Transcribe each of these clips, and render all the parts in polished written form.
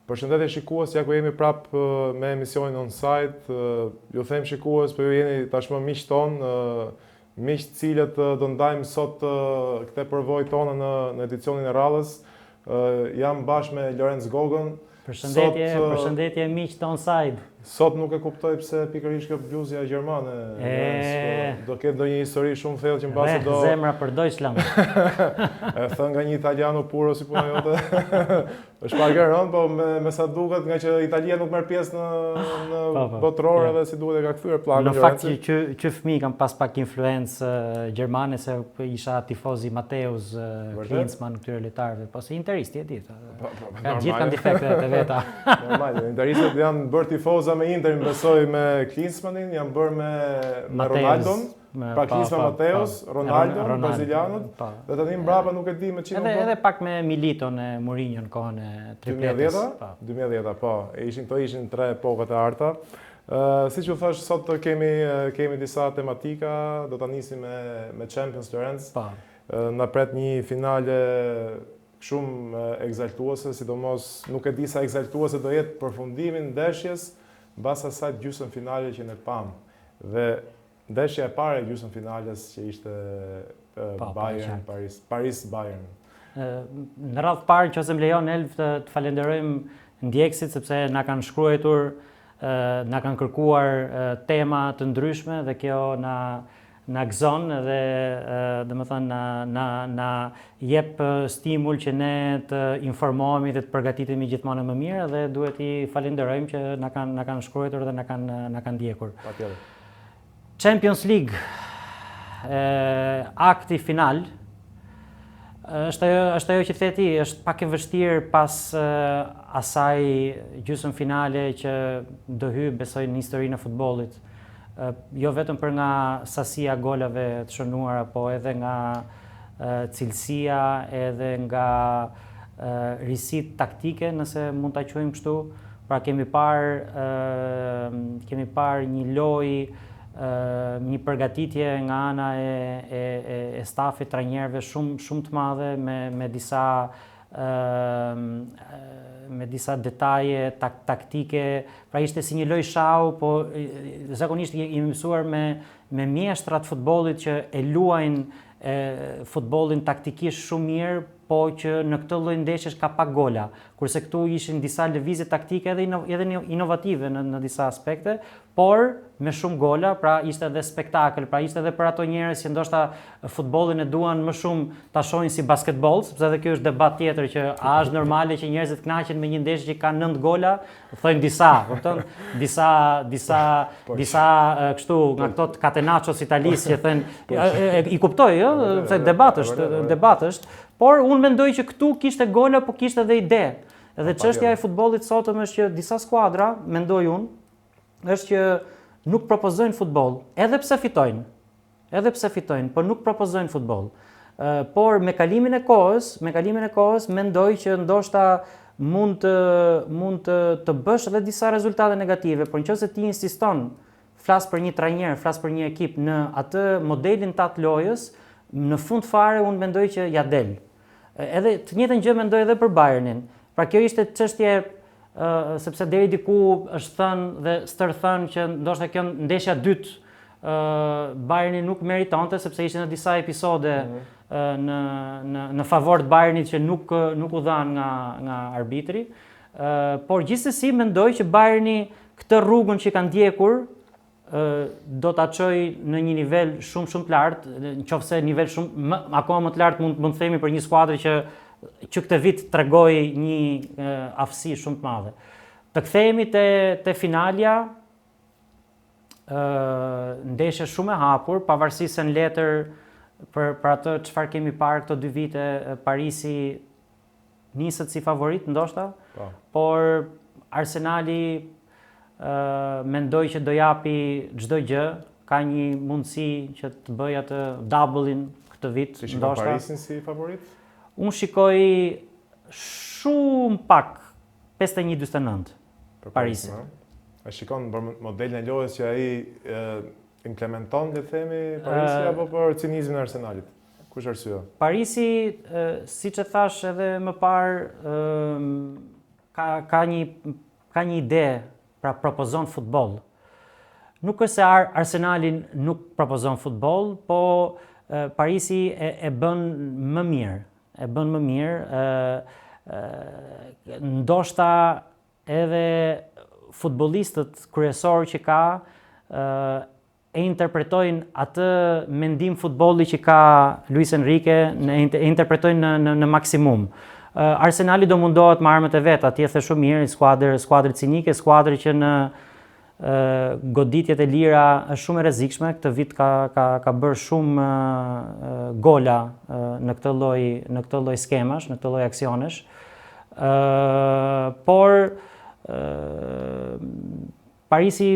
Përshëndetje shikues, ja ku jemi prap me emisionin Onside. Ju them shikues, po ju jeni tashmë miqtë tonë, miq të cilët do ndajmë sot këtë përvojë tonë në në edicionin e radhës. Jam bashkë me Lorenc Gogën. Përshëndetje, sot, përshëndetje miq të Onside. Sot nuk e kuptoj pse pikërisht kjo bluzja gjermane. E... Do ketë ndonjë histori shumë thellë që mbase do zemra për Deutschland. e thënë nga një italiano puro si puna jote. Është pak e rëndë, po me, me sa duket nga që Italia nuk merr pjesë në në po, po, botëror ja. edhe si duket e ka kthyer pllakën. Në fakt që që, që fëmijë kam pas pak influencë gjermane se isha tifoz i Matthäus, Klinsmann këtyre lojtarëve, po se interisti e di. Po, po, po, normal. Gjithë kanë defektet e veta. Normal, interistët janë bërë tifoza me Interin, besoj me Klinsmannin, janë bërë me, me Ronaldon. Me, pra Klinsmann Matthäus, Ronaldo, brazilianët, po. dhe tani mbrapa nuk e di me çfarë. Edhe edhe pak me Militon e Mourinho në kohën e tripletës. 2010-a? 2010-a, po. E ishin këto ishin tre epokat e arta. Uh, siç ju thash, sot kemi kemi disa tematika, do ta nisim me me Champions Lorenz. Po. Na pret një finale shumë ekzaltuese, sidomos nuk e di sa ekzaltuese do jetë përfundimi i ndeshjes mbas asaj gjysmë finale që ne pamë. Dhe ndeshja e parë e gjysmë finales që ishte po, Bayern Paris, Paris Bayern. Në radhë parë, nëse më lejon Elv të, të falenderojmë ndjekësit sepse na kanë shkruajtur, na kanë kërkuar tema të ndryshme dhe kjo na na gëzon dhe domethënë na na na jep stimul që ne të informohemi dhe të përgatitemi gjithmonë më mirë dhe duhet t'i falenderojmë që na kanë na kanë shkruajtur dhe na kanë na kanë ndjekur. Patjetër. Champions League e, akti final është ajo është ajo që the ti, është pak e vështirë pas e, asaj gjysmë finale që do hyjë besoj në historinë e futbollit. Jo vetëm për nga sasia e golave të shënuara, po edhe nga cilësia, edhe nga risitë taktike, nëse mund ta quajmë kështu. Pra kemi parë kemi parë një lojë një përgatitje nga ana e e e stafit trajnerëve shumë shumë të madhe me me disa me disa detaje tak, taktike, pra ishte si një lojë shahu, po zakonisht jemi mësuar me me mjeshtra të futbollit që e luajnë e, futbollin taktikisht shumë mirë, po që në këtë lloj ndeshjesh ka pak gola. Kurse këtu ishin disa lëvizje taktike edhe ino, edhe inovative në në disa aspekte, por me shumë gola, pra ishte edhe spektakël, pra ishte edhe për ato njerëz që ndoshta futbollin e duan më shumë ta shohin si basketboll, sepse edhe kjo është debat tjetër që a është normale që njerëzit kënaqen me një ndeshje që ka 9 gola, thonë disa, kupton? Disa disa po, disa kështu nga këto të Catenaccios Italisë që thonë po, i kuptoj, ë, se debat është, debat është, por unë mendoj që këtu kishte gola, po kishte edhe ide. Edhe çështja e futbollit sotëm është që disa skuadra, mendoj unë, është që nuk propozojnë futboll, edhe pse fitojnë. Edhe pse fitojnë, por nuk propozojnë futboll. Por me kalimin e kohës, me kalimin e kohës mendoj që ndoshta mund të mund të të bësh edhe disa rezultate negative, por nëse ti insiston, flas për një trajner, flas për një ekip në atë modelin tat të lojës, në fund fare unë mendoj që ja del. Edhe të njëjtën gjë mendoj edhe për Bayernin. Pra kjo ishte çështje ë sepse deri diku është thënë dhe stërthënë që ndoshta kjo ndeshja e dytë ë Bayerni nuk meritonte sepse ishin në disa episode mm -hmm. në në në favor të Bayernit që nuk nuk u dhanë nga nga arbitri. ë por gjithsesi mendoj që Bayerni këtë rrugën që ka ndjekur do ta çojë në një nivel shumë shumë të lartë, në qoftë se nivel shumë më, akoma më të lartë mund mund të themi për një skuadër që që këtë vit tregoi një e, aftësi shumë të madhe. Të kthehemi te te finalja, ë ndeshje shumë e hapur, pavarësisht se në letër për për atë çfarë kemi parë këto dy vite, Parisi niset si favorit ndoshta, po. por Arsenali mendoj që do japi çdo gjë, ka një mundësi që të bëjë atë double-in këtë vit, ndoshta. Shikon Parisin si favorit? Unë shikoj shumë pak 51-49 për Parisin. A shikon për modelin e lojës që ai implementon, le të themi, Parisi uh, apo për cinizmin e Arsenalit? Kush arsyeja? Parisi, siç e thash edhe më parë, ë. ka ka një ka një ide, pra propozon futboll. Nuk është se Ar Arsenali nuk propozon futboll, po Parisi e, e bën më mirë, e bën më mirë, ë ndoshta edhe futbollistët kryesorë që ka ë e interpretojnë atë mendim futbolli që ka Luis Enrique, e interpretojnë në në, në maksimum. Arsenali do mundohet me armët e veta, ti e the shumë mirë, skuadër, skuadër cinike, skuadër që në goditjet e lira është shumë e rrezikshme, këtë vit ka ka ka bërë shumë gola në këtë lloj në këtë lloj skemash, në këtë lloj aksionesh. Ë por ë Parisi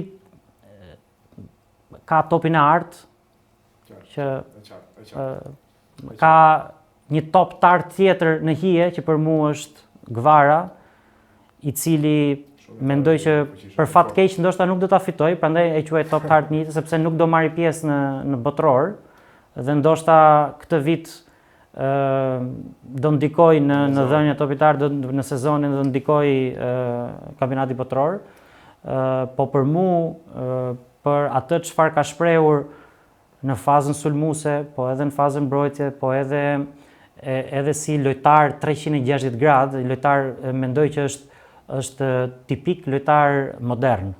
ka topin e artë që ka një top të artë tjetër në hije që për mua është Gvara, i cili mendoj që për fat keq ndoshta nuk do ta fitojë, prandaj e quaj top të artë në hije sepse nuk do marrë pjesë në në botëror dhe ndoshta këtë vit ë do ndikojë në në dhënien e topit të artë në sezonin do ndikojë kampionati botëror. Ë po për mu për atë çfarë ka shprehur në fazën sulmuese, po edhe në fazën mbrojtje, po edhe edhe si lojtar 360 gradë, lojtar mendoj që është është tipik lojtar modern.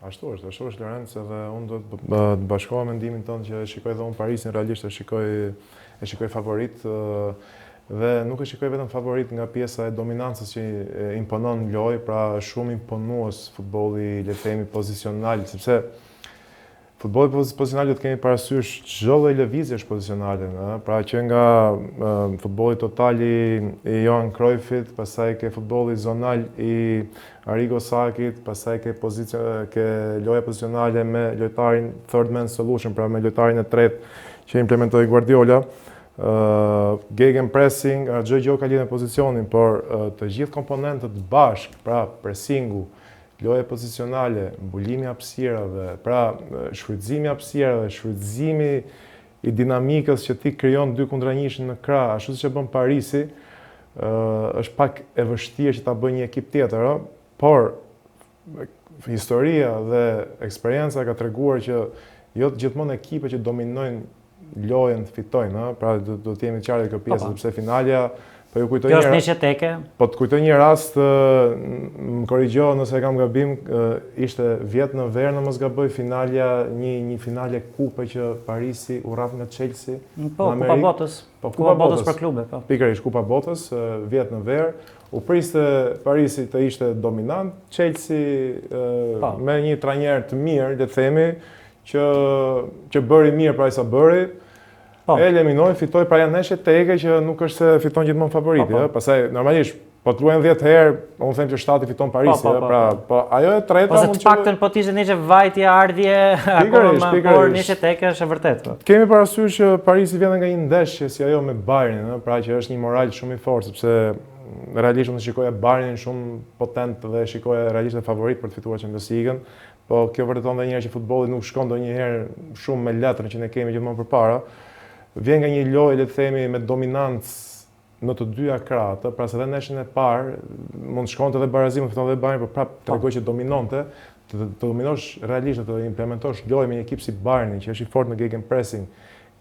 Ashtu është, ashtu është Lorenc, edhe unë do të të bashkohem mendimin tënd që e shikoj dhe unë Parisin realisht e shikoj e shikoj favorit dhe nuk e shikoj vetëm favorit nga pjesa e dominancës që imponon në lojë, pra shumë imponues futbolli, le të themi pozicional, sepse Futbolli pozicional do të kemi parasysh çdo lloj lëvizje është pozicionale, ëh, pra që nga futbolli total i, i Johan Cruyffit, pastaj ke futbolli zonal i Arrigo Sacchit, pastaj ke pozicion ke loja pozicionale me lojtarin third man solution, pra me lojtarin e tretë që implementoi Guardiola. Uh, gegen pressing, çdo gjë ka lidhje me pozicionin, por uh, të gjithë komponentët bashkë, pra pressingu, Loja pozicionale, mbulimi i hapësirave, pra shfrytëzimi i hapësirave, shfrytëzimi i dinamikës që ti krijon dy kundra njëshin në krah, ashtu siç e bën Parisi, është pak e vështirë që ta bëjë një ekip tjetër, ë, por historia dhe eksperienca ka treguar që jo gjithmonë ekipe që dominojnë lojën të fitojnë, ë, pra do, do të jemi të qartë kjo pjesë, po, po. sepse finalja po ju kujtoj një Kjo është ndeshje teke. Po të kujtoj një rast, më korrigjo nëse e kam gabim, ishte vjet në verë në mos gaboj finalja, një një finale kupe që Parisi u rraf nga Chelsea. Po, Kupa Botës. Po, Kupa, Kupa Botës për klube, po. Pikërisht Kupa Botës, vjet në verë, u priste Parisi të ishte dominant, Chelsea po. me një trajner të mirë, le të themi, që që bëri mirë pra sa bëri. Po. E eliminoi, fitoi pra janë ndeshje teke që nuk është se fiton gjithmonë favoriti, po, po. ë, pastaj normalisht po të luajnë 10 herë, unë them që 7 i fiton Parisi, po, po, po, pra, po. po ajo e treta mund të paktën po të ishte ndeshje vajtje ardhje, akoma më, por ndeshje teke është e vërtetë. Po. Kemi parasysh që Parisi vjen nga një ndeshje si ajo me Bayernin, ë, pra që është një moral shumë i fortë sepse realisht unë shikoja Bayernin shumë potent dhe shikoja realisht e favorit për të fituar Champions League-ën. Po kjo vërteton edhe një herë që futbolli nuk shkon ndonjëherë shumë me letrën që ne kemi gjithmonë përpara. Vjen nga një lojë, le të themi, me dominancë në të dyja krahët, pra se edhe ndeshjen e parë mund të shkonte edhe barazim, mund të fitonte edhe Bayern, por prapë po. tregoi që dominonte, të, të, të dominosh realisht të implementosh lojë me një ekip si Bayerni, që është i fortë në gegenpressing.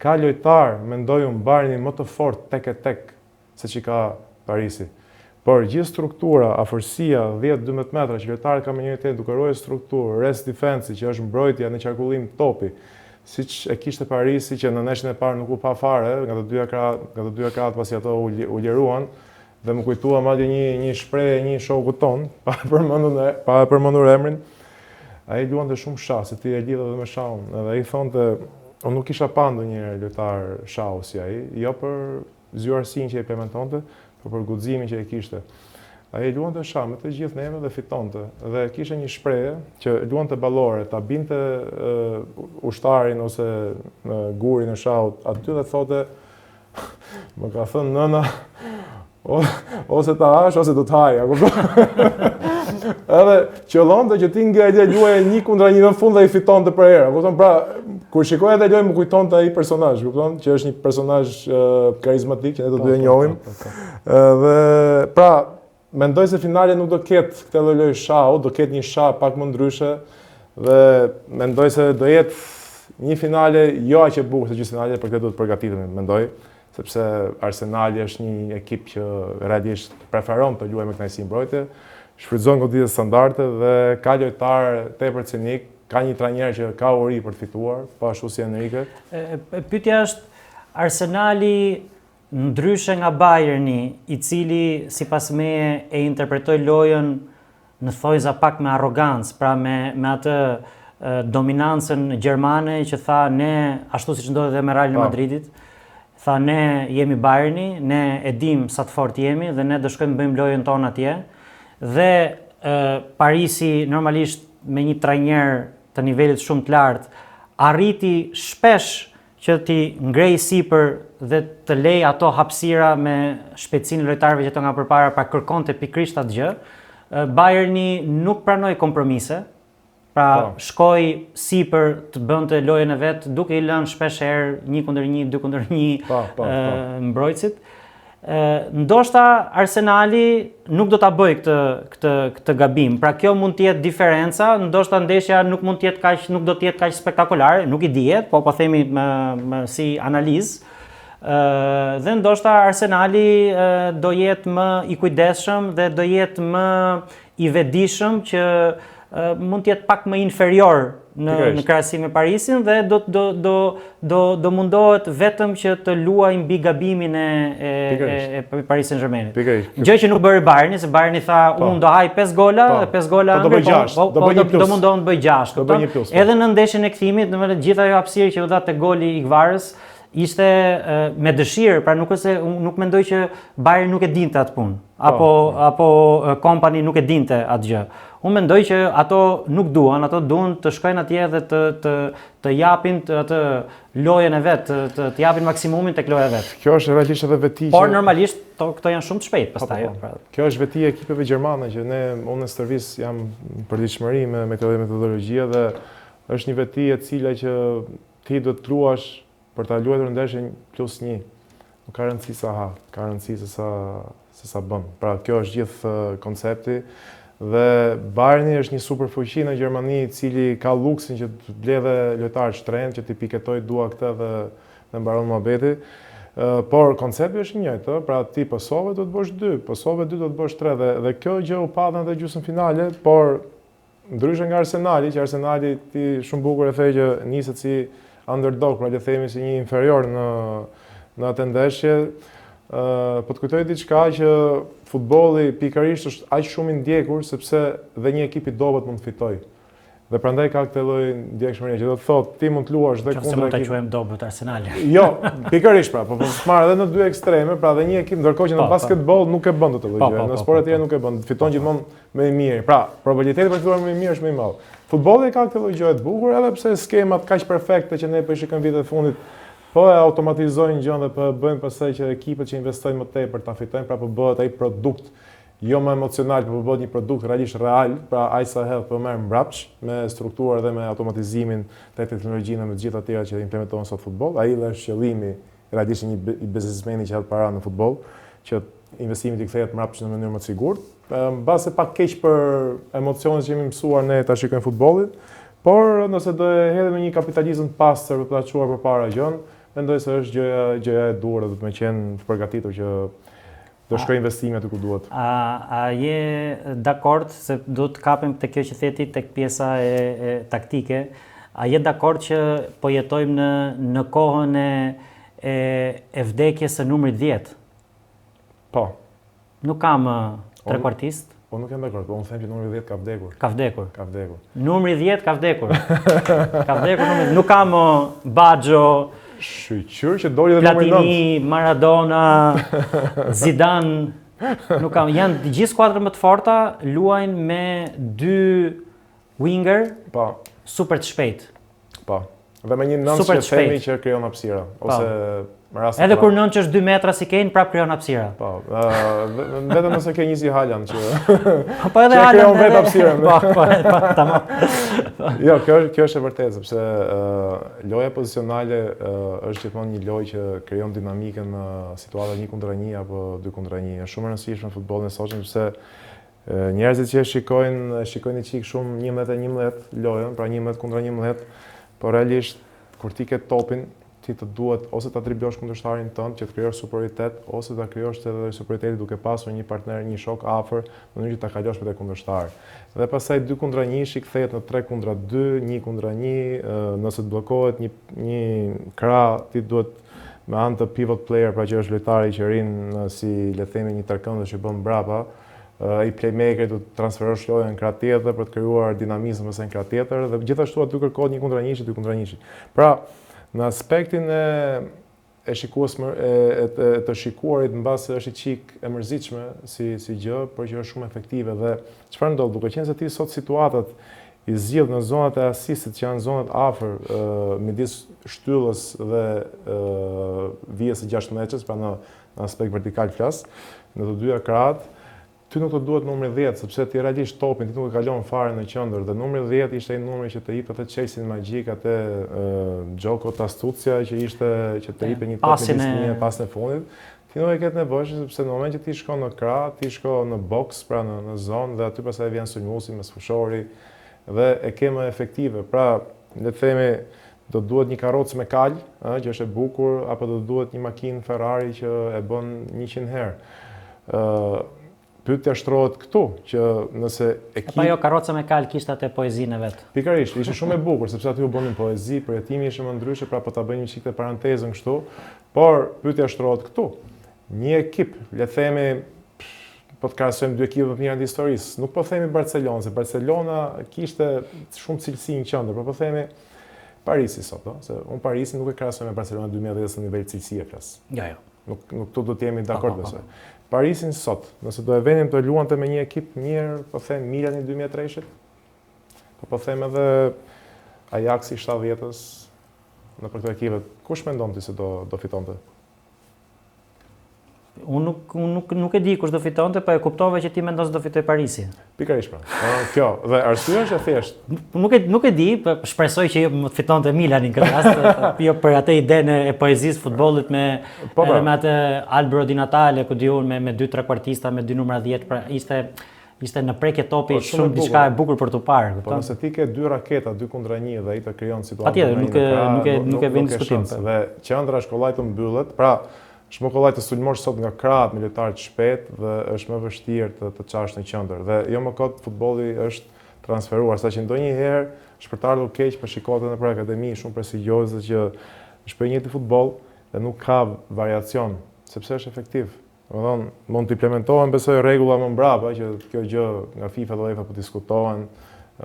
Ka lojtar, mendoj unë, Bayerni më të fortë tek e tek se që ka Parisi. Por gjithë struktura, afërsia 10-12 metra që lojtarët kanë me njëri tjetrin duke ruajtur strukturë, rest defense që është mbrojtja në qarkullim topi, siç e kishte Parisi që në ndeshjen e parë nuk u pa fare nga të dyja krahët, nga të dyja krahët pasi ato u, u liruan dhe më kujtua madje një një shprehje e një shoku ton, pa e përmendur pa e përmendur emrin. Ai luante shumë shah, se ti e lidhe edhe me shahun, edhe ai thonte, unë nuk kisha pa ndonjëherë lojtar shahu si ai, jo për zgjuarsinë që e implementonte, por për guximin që e kishte. Ai luante shah me të gjithë neve dhe fitonte. Dhe kishte një shprehje që luante ballore, ta binte uh, ushtarin ose uh, gurin e shahut aty dhe thote më ka thënë nëna o, ose ta hash ose do të haj, a kupton? Edhe qëllonte që ti ngele luaje një kundra një në fund dhe i fitonte për herë. Kupton? Pra, kur shikoja atë lojë më kujtonte ai personazh, kupton? Që është një personazh uh, karizmatik që ne të po, dy e po, njohim. Po, po, po. Dhe pra. Mendoj se finale nuk do ketë këtë lloj lojë shahu, do ketë një shah pak më ndryshe dhe mendoj se do jetë një finale jo aq e bukur se gjysmëfinale, për këtë duhet të përgatitemi, mendoj, sepse Arsenali është një ekip që realisht preferon të luajë me kënaqësi mbrojtje, shfrytëzon goditjet standarde dhe ka lojtarë tepër cinik, ka një trajner që ka uri për të fituar, po ashtu si Enrique. Pyetja është Arsenali Ndryshe nga Bayerni, i cili sipas meje e interpretoi lojën në thonjëza pak me arrogancë, pra me me atë dominancën gjermane që tha ne, ashtu siç ndodhi dhe me Realin e po. Madridit, tha ne jemi Bayerni, ne e dimë sa të fortë jemi dhe ne do shkojmë të bëjmë lojën tonë atje. Dhe e, Parisi normalisht me një trajner të nivelit shumë të lartë arriti shpesh që t'i ngrejë sipër dhe të lejë ato hapësira me shpejtësinë e lojtarëve që ato nga përpara, pra kërkonte pikërisht atë gjë. Bayerni nuk pranoi kompromise, pra po. shkoi sipër të bënte lojën e vet, duke i lënë shpesh herë një kundër një, dy kundër një po, po, po. mbrojtësit. Ndoshta Arsenali nuk do ta bëjë këtë këtë këtë gabim. Pra kjo mund të jetë diferenca, ndoshta ndeshja nuk mund të jetë kaq nuk do të jetë kaq spektakolare, nuk i dihet, po po themi me, me si analizë. Ë dhe ndoshta Arsenali do jetë më i kujdesshëm dhe do jetë më i vetëdijshëm që mund të jetë pak më inferior në në krahasim me Parisin dhe do do do do do mundohet vetëm që të luajë mbi gabimin e e e, e Paris Saint-Germainit. Gjë që nuk bëri Bayerni, se Bayerni tha po. unë do haj 5 gola po. dhe 5 gola po, do bëj 6, po, do bëj një plus. Do mundohem të bëj 6. Do bëj një plus. Po. Edhe në ndeshjen e kthimit, domethënë gjithë ajo hapësirë që u dha te goli i Kvarës, ishte me dëshirë, pra nuk është se nuk mendoj që Bayern nuk e dinte atë punë, po. apo po. apo Kompany nuk e dinte atë gjë. Unë mendoj që ato nuk duan, ato duan të shkojnë atje dhe të të të japin të, atë lojën e vet, të, të, të japin maksimumin tek loja e vet. Kjo është realisht edhe veti që Por normalisht to, këto janë shumë të shpejtë pastaj. Po, po, po. Pra. Kjo është veti e ekipeve gjermane që ne unë në stërvis jam në përditshmëri me me këtë metodologji dhe është një veti e cila që Ti duhet të luash për ta luajtur ndeshjen plus një. Nuk ka rëndësi sa ha, ka rëndësi se sa se sa bën. Pra kjo është gjithë koncepti dhe Bayerni është një superfuqi në Gjermani i cili ka luksin që të bledhë lojtarë të shtrenjtë, që t'i piketojë dua këtë dhe dhe mbaron muhabeti. Por koncepti është i njëjtë, ë, pra ti pësove duhet të bësh 2, pësove 2 duhet të bësh 3 dhe dhe kjo gjë u pa dhe në gjysmëfinale, por Ndryshe nga Arsenali, që Arsenali ti shumë bukur e the që niset si underdog, pra le të themi si një inferior në në atë ndeshje, ë po të kujtoj diçka që futbolli pikërisht është aq shumë i ndjekur sepse dhe një ekip i dobët mund të fitojë. Dhe prandaj ka këtë lloj ndjekshmërie që do të thotë ti mund të luash dhe kundra mund ta quajmë dobët Arsenalin. Jo, pikërisht pra, po po marr edhe në dy ekstreme, pra dhe një ekip ndërkohë që në po, po. basketboll nuk e bën këtë lloj po, gjëje, në sportet e tjera nuk e bën, fiton gjithmonë Më i miri. Pra, probabiliteti për të fituar më i mirë është më i madh. Futbolli ka këtë lloj gjëje të bukur, edhe pse skemat kaq perfekte që ne po i shikojmë vitet e fundit, po e automatizojnë gjënë dhe po e bëjnë pastaj që ekipet që investojnë më tepër ta fitojnë, pra po bëhet ai produkt jo më emocional, por po bëhet një produkt realisht real, pra ai sa hedh po merr mbrapsht me strukturë dhe me automatizimin të teknologjinë dhe me të gjitha të tjera që implementohen sot në futboll. Ai dhe është qëllimi realisht i një biznesmeni që hedh para në futboll, që investimi t'i kthehet mbrapsht në mënyrë më të sigurt. Mbase pak keq për emocionet që jemi mësuar ne ta shikojmë futbollin, por nëse do e hedhim në një kapitalizëm të pastër për ta çuar përpara gjënë, mendoj se është gjëja gjëja e duhur dhe do të me qenë të përgatitur që do shkojë investimi aty ku duhet. A a je dakord se do të kapem te kjo që the ti tek pjesa e, e taktike? A je dakord që po jetojmë në në kohën e e e vdekjes së numrit 10? Po. Nuk ka më trekuartist. Po nuk jam dakord, po unë them që numri 10 ka vdekur. Ka vdekur. Ka vdekur. Numri 10 ka vdekur. ka vdekur numri, nuk ka më Baggio. Shyqyr që doli dhe numri 9. Platini, Maradona, Zidane, nuk ka, janë të gjithë skuadrat më të forta luajnë me dy winger. Po. Super të shpejtë. Po. Dhe me një nëntë që themi që krijon hapësira ose. Raste Edhe kur nënë që është 2 metra si Kane, prap krijon hapësira. Po, vetëm nëse ke një si Haaland që po, po edhe Haaland krijon vetë hapësirën. Po, po, po, tamam. Jo, kjo është kjo është e vërtetë sepse uh, loja pozicionale uh, është gjithmonë një lojë që krijon dinamikën në situata 1 kundra 1 apo 2 kundra 1. Është shumë e rëndësishme në futbollin e sotëm sepse njerëzit që e shikojnë, e shikojnë një çik shumë 11 e 11 lojën, pra 11 kundra 11, por realisht kur ti ke topin, ti të duhet ose ta driblosh kundërshtarin tënd që të krijosh superioritet, ose ta krijosh edhe superioritetin duke pasur një partner, një shok afër, në mënyrë që ta kalosh me të kundërshtar. Dhe pastaj 2 kundra 1-shi kthehet në 3 kundra 2, 1 kundra 1, nëse të bllokohet një një krah, ti duhet me anë të pivot player, pra që është lojtari që rrin si le të themi një trekëndësh që bën mbrapa, ai playmaker do të transferosh lojën në krah tjetër për të krijuar dinamizëm ose në krah tjetër dhe gjithashtu aty kërkohet një kundra njëshi, dy kundra njëshi. Pra, në aspektin e e shikues e, e, e, të shikuarit mbase është i çik e mërzitshme si si gjë, por që është shumë efektive dhe çfarë ndodh duke qenë se ti sot situatat i zgjidh në zonat e asistit që janë zonat afër midis shtyllës dhe vijës së 16-s, pra në në aspekt vertikal flas, në të dyja krahët, ty nuk të duhet numri 10, sepse ti realisht topin ti nuk e kalon fare në qendër dhe numri 10 ishte ai numri që të jepte atë çelësin magjik, atë gioco d'astuzia që ishte që të jepte një top midis një pasin e fundit. Ti nuk e ke të nevojshme sepse në moment që ti shkon në krah, ti shkon në box, pra në në zonë dhe aty pastaj vjen sulmuesi, mesfushori dhe e ke më efektive. Pra, le të themi do të duhet një karrocë me kalë, ë, që është e bukur, apo do të duhet një makinë Ferrari që e bën 100 herë. Ë pyetja shtrohet këtu, që nëse ekip... Po jo, karroca me kalë kishte atë poezinë e vet. Pikërisht, ishte shumë e bukur, sepse aty u bënin poezi, përjetimi ishte më ndryshe, pra po ta bëjmë një çik të parantezën kështu, por pyetja shtrohet këtu. Një ekip, le të themi, po të krahasojmë dy ekipet më të mira të historisë, nuk po themi Barcelona, se Barcelona kishte shumë cilësi në qendër, por po themi Parisi sot, ëh, se unë Parisin nuk e krahasoj me Barcelona 2010 në nivel cilësie flas. Jo, jo. Nuk nuk këtu do të jemi dakord po, po, besoj. Po. Parisin sot, nëse do e venim të luante me një ekip mirë, po them Milani 2003-shit, po po them edhe Ajaxi 70-ës, nëpër këto ekipet, kush mendon ti se do do fitonte? Unë nuk unë nuk nuk e di kush do fitonte, po e kuptova që ti mendon se do fitojë Parisi. Pikërisht pra. Po kjo, dhe arsyeja është e thjeshtë. Nuk e nuk e di, po shpresoj që jo të fitonte Milani në këtë rast, jo për atë idenë e poezisë futbollit me po, pra. edhe me atë Albero Di Natale, ku di unë me me dy trequartista, me dy numra 10, pra ishte ishte në prekje topi po, shumë diçka e bukur për t'u parë, kupton? Po nëse ti ke dy raketa, dy kundra një dhe ai të krijon situatën. Patjetër, nuk e nuk e nuk e vën diskutim. Dhe qendra është kollaj të mbyllet, pra Është më kollaj të sulmosh sot nga krahët me lojtarë të shpejtë dhe është më vështirë të të çash në qendër. Dhe jo më kot futbolli është transferuar, saqë ndonjëherë është për të ardhur keq, po shikohet edhe nëpër akademi shumë prestigjioze që është po i njëjti futboll dhe nuk ka variacion, sepse është efektiv. Domethënë, mund të implementohen besoj rregulla më mbrapa që kjo gjë nga FIFA dhe UEFA po diskutohen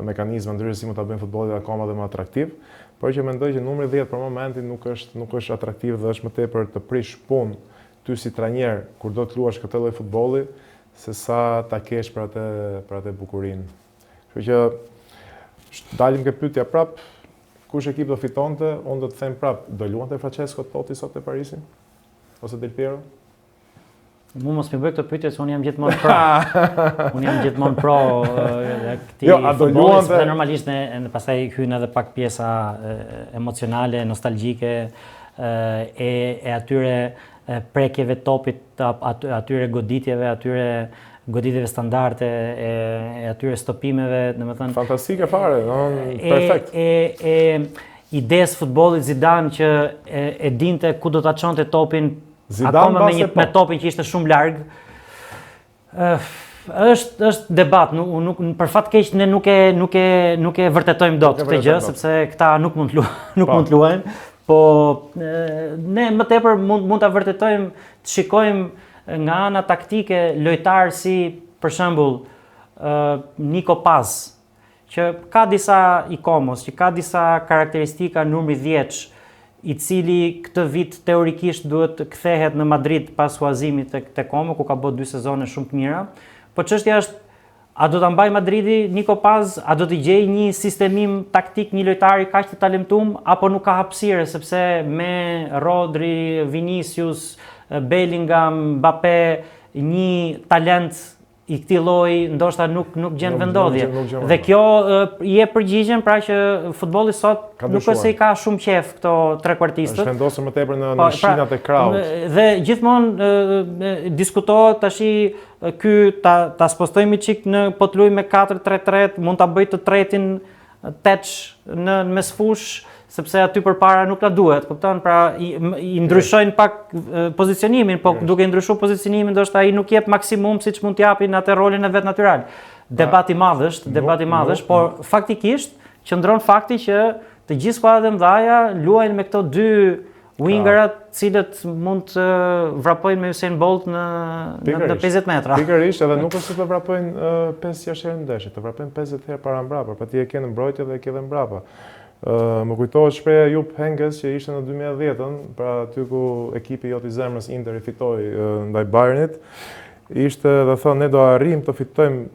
mekanizma ndryshe si mund ta bëjnë futbollin akoma dhe më atraktiv, por që mendoj që numri 10 për momentin nuk është nuk është atraktiv dhe është më tepër të prish punë ty si trajner kur do të luash këtë lloj futbolli se sa ta kesh për atë për atë bukurinë. Kështu që dalim ke pyetja prap, kush ekip do fitonte, unë do të them prap, do luante Francesco Totti sot te Parisi ose Del Piero? Mu mos më bëj këtë pyetje se unë jam gjithmonë pro. unë jam gjithmonë pro këtij jo, futbolli, sepse normalisht ne në pastaj hyn edhe pak pjesa emocionale, nostalgjike e e atyre prekjeve topit, atyre goditjeve, atyre goditjeve standarde e, e atyre stopimeve, domethënë fantastike fare, domethënë perfekt. E e e idesë futbollit Zidane që e, e dinte ku do ta çonte topin Zidane akoma me një po. me topin që ishte shumë larg. Ëh, është është debat, nuk nuk për fat keq ne nuk e nuk e nuk e vërtetojmë dot këtë gjë sepse këta nuk mund të luajnë, nuk po. mund të luajnë, po ne më tepër mund mund ta vërtetojmë, të shikojmë nga ana taktike lojtarë si për shembull ë Nico Paz, që ka disa i Komos, që ka disa karakteristika numri 10, i cili këtë vit teorikisht duhet të kthehet në Madrid pas huazimit te, te Como, ku ka bërë dy sezone shumë të mira. Po çështja është A do ta mbajë Madridi Nico Paz, a do të gjejë një sistemim taktik një lojtari kaq të talentum apo nuk ka hapësirë sepse me Rodri, Vinicius, Bellingham, Mbappe, një talent i këtij lloji ndoshta nuk nuk gjen vendndodhje. Dhe kjo i jep përgjigjen pra që futbolli sot nuk është se i ka shumë qejf këto trekuartistët. Është vendosur më tepër në, në po, pra, shinat e krahut. Dhe gjithmonë diskutohet tashi ky ta ta spostojmë një çik në po të luajmë me 4-3-3, mund ta bëj të tretin teç në në mesfushë, sepse aty përpara nuk na duhet, kupton? Pra i, i ndryshojnë pak pozicionimin, po duke i ndryshuar pozicionimin ndoshta ai nuk jep maksimum siç mund të japi në atë rolin e vet natyral. Debat i madh është, debat i madh është, por faktikisht qëndron fakti që të gjithë skuadrat e mëdha luajnë me këto dy Wingerat, të cilët mund të vrapojnë me Usain Bolt në në, në 50 metra. Pikërisht, edhe nuk është se të vrapojnë 5-6 herë në ndeshje, të vrapojnë 50 herë para mbrapa, pra ti e ke në mbrojtje dhe e ke dhe mbrapa. Më kujtohet shprehja e Jupp Heynckes që ishte në 2010-ën, pra aty ku ekipi jot i zemrës Interi fitoi ndaj Bayernit, ishte dhe thonë ne do arrijmë të fitojmë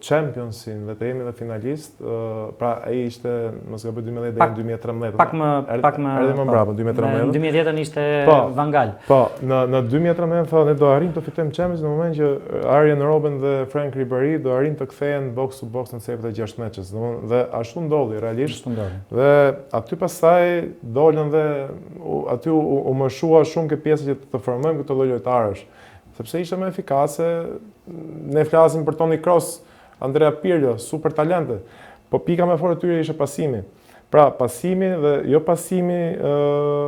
Championsin dhe të jemi dhe finalist, pra ai ishte, mos gaboj 2010 deri në 2013. Pak më pak më erdhi më po. mbrapa, 2013. Në 2010-ën ishte po, Van Gaal. Po, në në 2013 thonë ne do arrijmë të fitojmë Champions në moment që Arjen Robben dhe Frank Ribery do arrijnë të kthehen box to box në cepet e 6 meçës, domethënë dhe ashtu ndodhi realisht. Ashtu ndodhi. Dhe aty pastaj dolën dhe u, aty u, u mëshua shumë kjo pjesë që të formojmë këtë lloj lojtarësh. Sepse ishte më efikase, ne flasim për Toni Kroos, Andrea Pirlo, super talente. Po pika më e fortë e tyre ishte pasimi. Pra, pasimi dhe jo pasimi,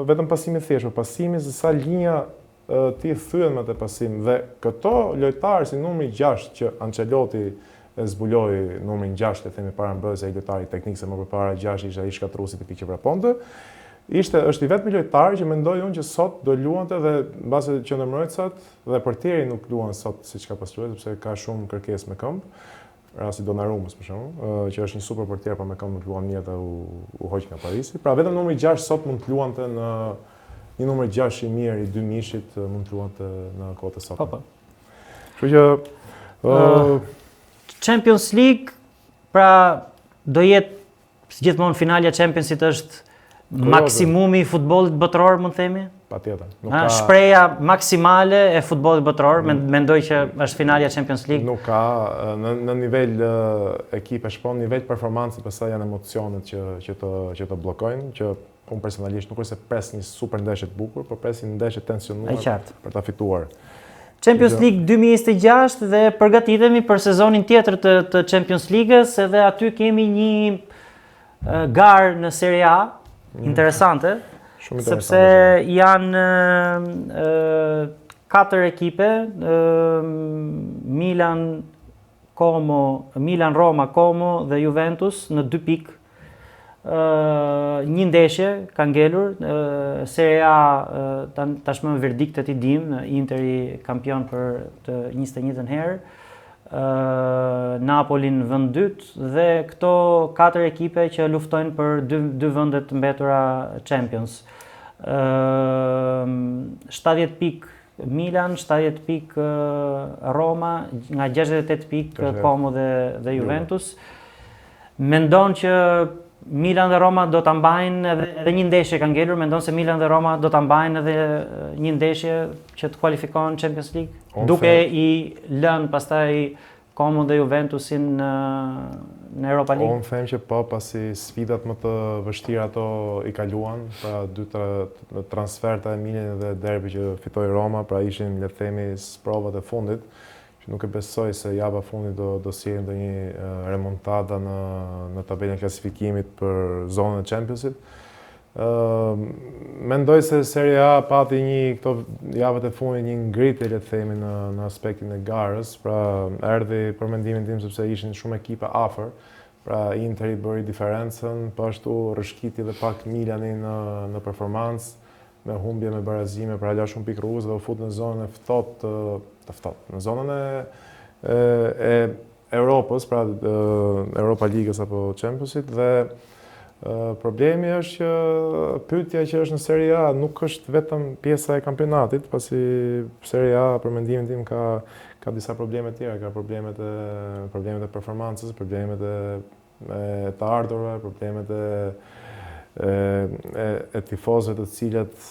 vetëm pasimi thjesht, por pasimi se sa linja ti thyen me atë pasim. Dhe këto lojtarë si numri 6 që Ancelotti e zbuloi numrin 6, le të themi para mbrojtjes ai lojtari teknik se më përpara 6 ishte ai shkatërruesi tipik që vraponte. Ishte është i vetmi lojtar që mendoj unë që sot do luante dhe mbase qendërmbrojtësat dhe portieri nuk luan sot siç ka pas luajtur sepse ka shumë kërkesë me këmbë. Rasti Donnarumës për shembull, që është një super portier por me këmbë nuk luan mirë dhe u u hoq nga Parisi. Pra vetëm numri 6 sot mund të luante në një numër 6 i mirë i dymijëshit mund të luante në kohët e sotme. Po po. Kështu që uh, Champions League pra do jetë si gjithmonë finalja e Championsit është maksimumi i futbollit botëror, mund të themi? Patjetër. Nuk ka shprehja maksimale e futbollit botëror, mm. mendoj që është finalja e Champions League. Nuk ka në në nivel ekipesh, po në nivel performance, pastaj janë emocionet që që të që të bllokojnë, që Unë personalisht nuk është se pres një super ndeshje të bukur, por pres një ndeshje të tensionuar për ta fituar. Champions League 2026 dhe përgatitemi për sezonin tjetër të, të Champions League-s edhe aty kemi një garë në Serie A, mm. interesante, Shumë interesante. Sepse janë katër ekipe, Milan, Como, Milan, Roma, Como dhe Juventus në dy pikë. Ë një ndeshje ka ngelur, Serie A tashmë verdiktet i dimë, Interi kampion për të 21-tën herë. ë Napoli në vend dytë dhe këto katër ekipe që luftojnë për dy dy vende të mbetura Champions. ë 70 pikë Milan 70 pikë Roma, nga 68 pikë Como dhe dhe Juventus. Mendon që Milan dhe Roma do ta mbajnë edhe edhe një ndeshje ka ngelur, mendon se Milan dhe Roma do ta mbajnë edhe një ndeshje që të kualifikohen në Champions League, duke i lënë pastaj Como dhe Juventusin në në Europa League? Unë them që po, pasi sfidat më të vështira ato i kaluan, pra dy tre transferta e Milanit dhe derbi që fitoi Roma, pra ishin le të themi sprovat e fundit, që nuk e besoj se java e fundit do do sjellë ndonjë remontada në në tabelën e klasifikimit për zonën e Championsit. Mendoj se Serie A pati një këto javët e fundit një ngritje le të themi në në aspektin e garës, pra erdhi për mendimin tim sepse ishin shumë ekipe afër, pra Interi bëri diferencën, po ashtu rrëshkiti dhe pak Milani në në performancë, me humbje, me barazime, pra la shumë pikë rrugës dhe u fut në zonën e ftohtë të, të ftohtë, në zonën e e, e Europës, pra Europa Ligës apo Championsit dhe problemi është që pyetja që është në Serie A nuk është vetëm pjesa e kampionatit, pasi Serie A për mendimin tim ka Ka disa probleme të tjera, ka problemet e problemet e performancës, problemet e e të ardhurave, problemet e e e, e tifozëve të cilët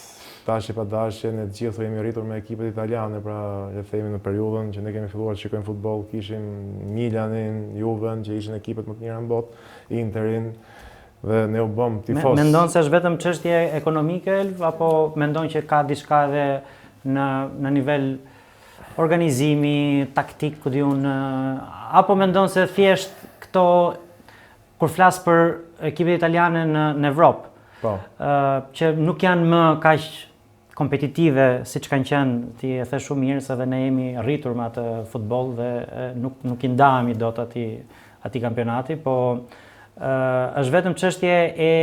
dashje pa dashje ne të gjithë jemi rritur me ekipet italiane, pra le të themi në periudhën që ne kemi filluar të shikojmë futboll, kishim Milanin, Juven, që ishin ekipet më të mira në botë, Interin dhe ne u bëmë tifoz. Mendon se është vetëm çështje ekonomike Elv apo mendon që ka diçka edhe në në nivel organizimi, taktik, ku di unë, apo mendon se thjesht këto kur flas për ekipet italiane në në Evropë, po. ë që nuk janë më kaq kompetitive siç kanë qenë, ti e the shumë mirë se edhe ne jemi rritur me atë futboll dhe nuk nuk i ndahemi dot atij atij kampionati, po ë është vetëm çështje e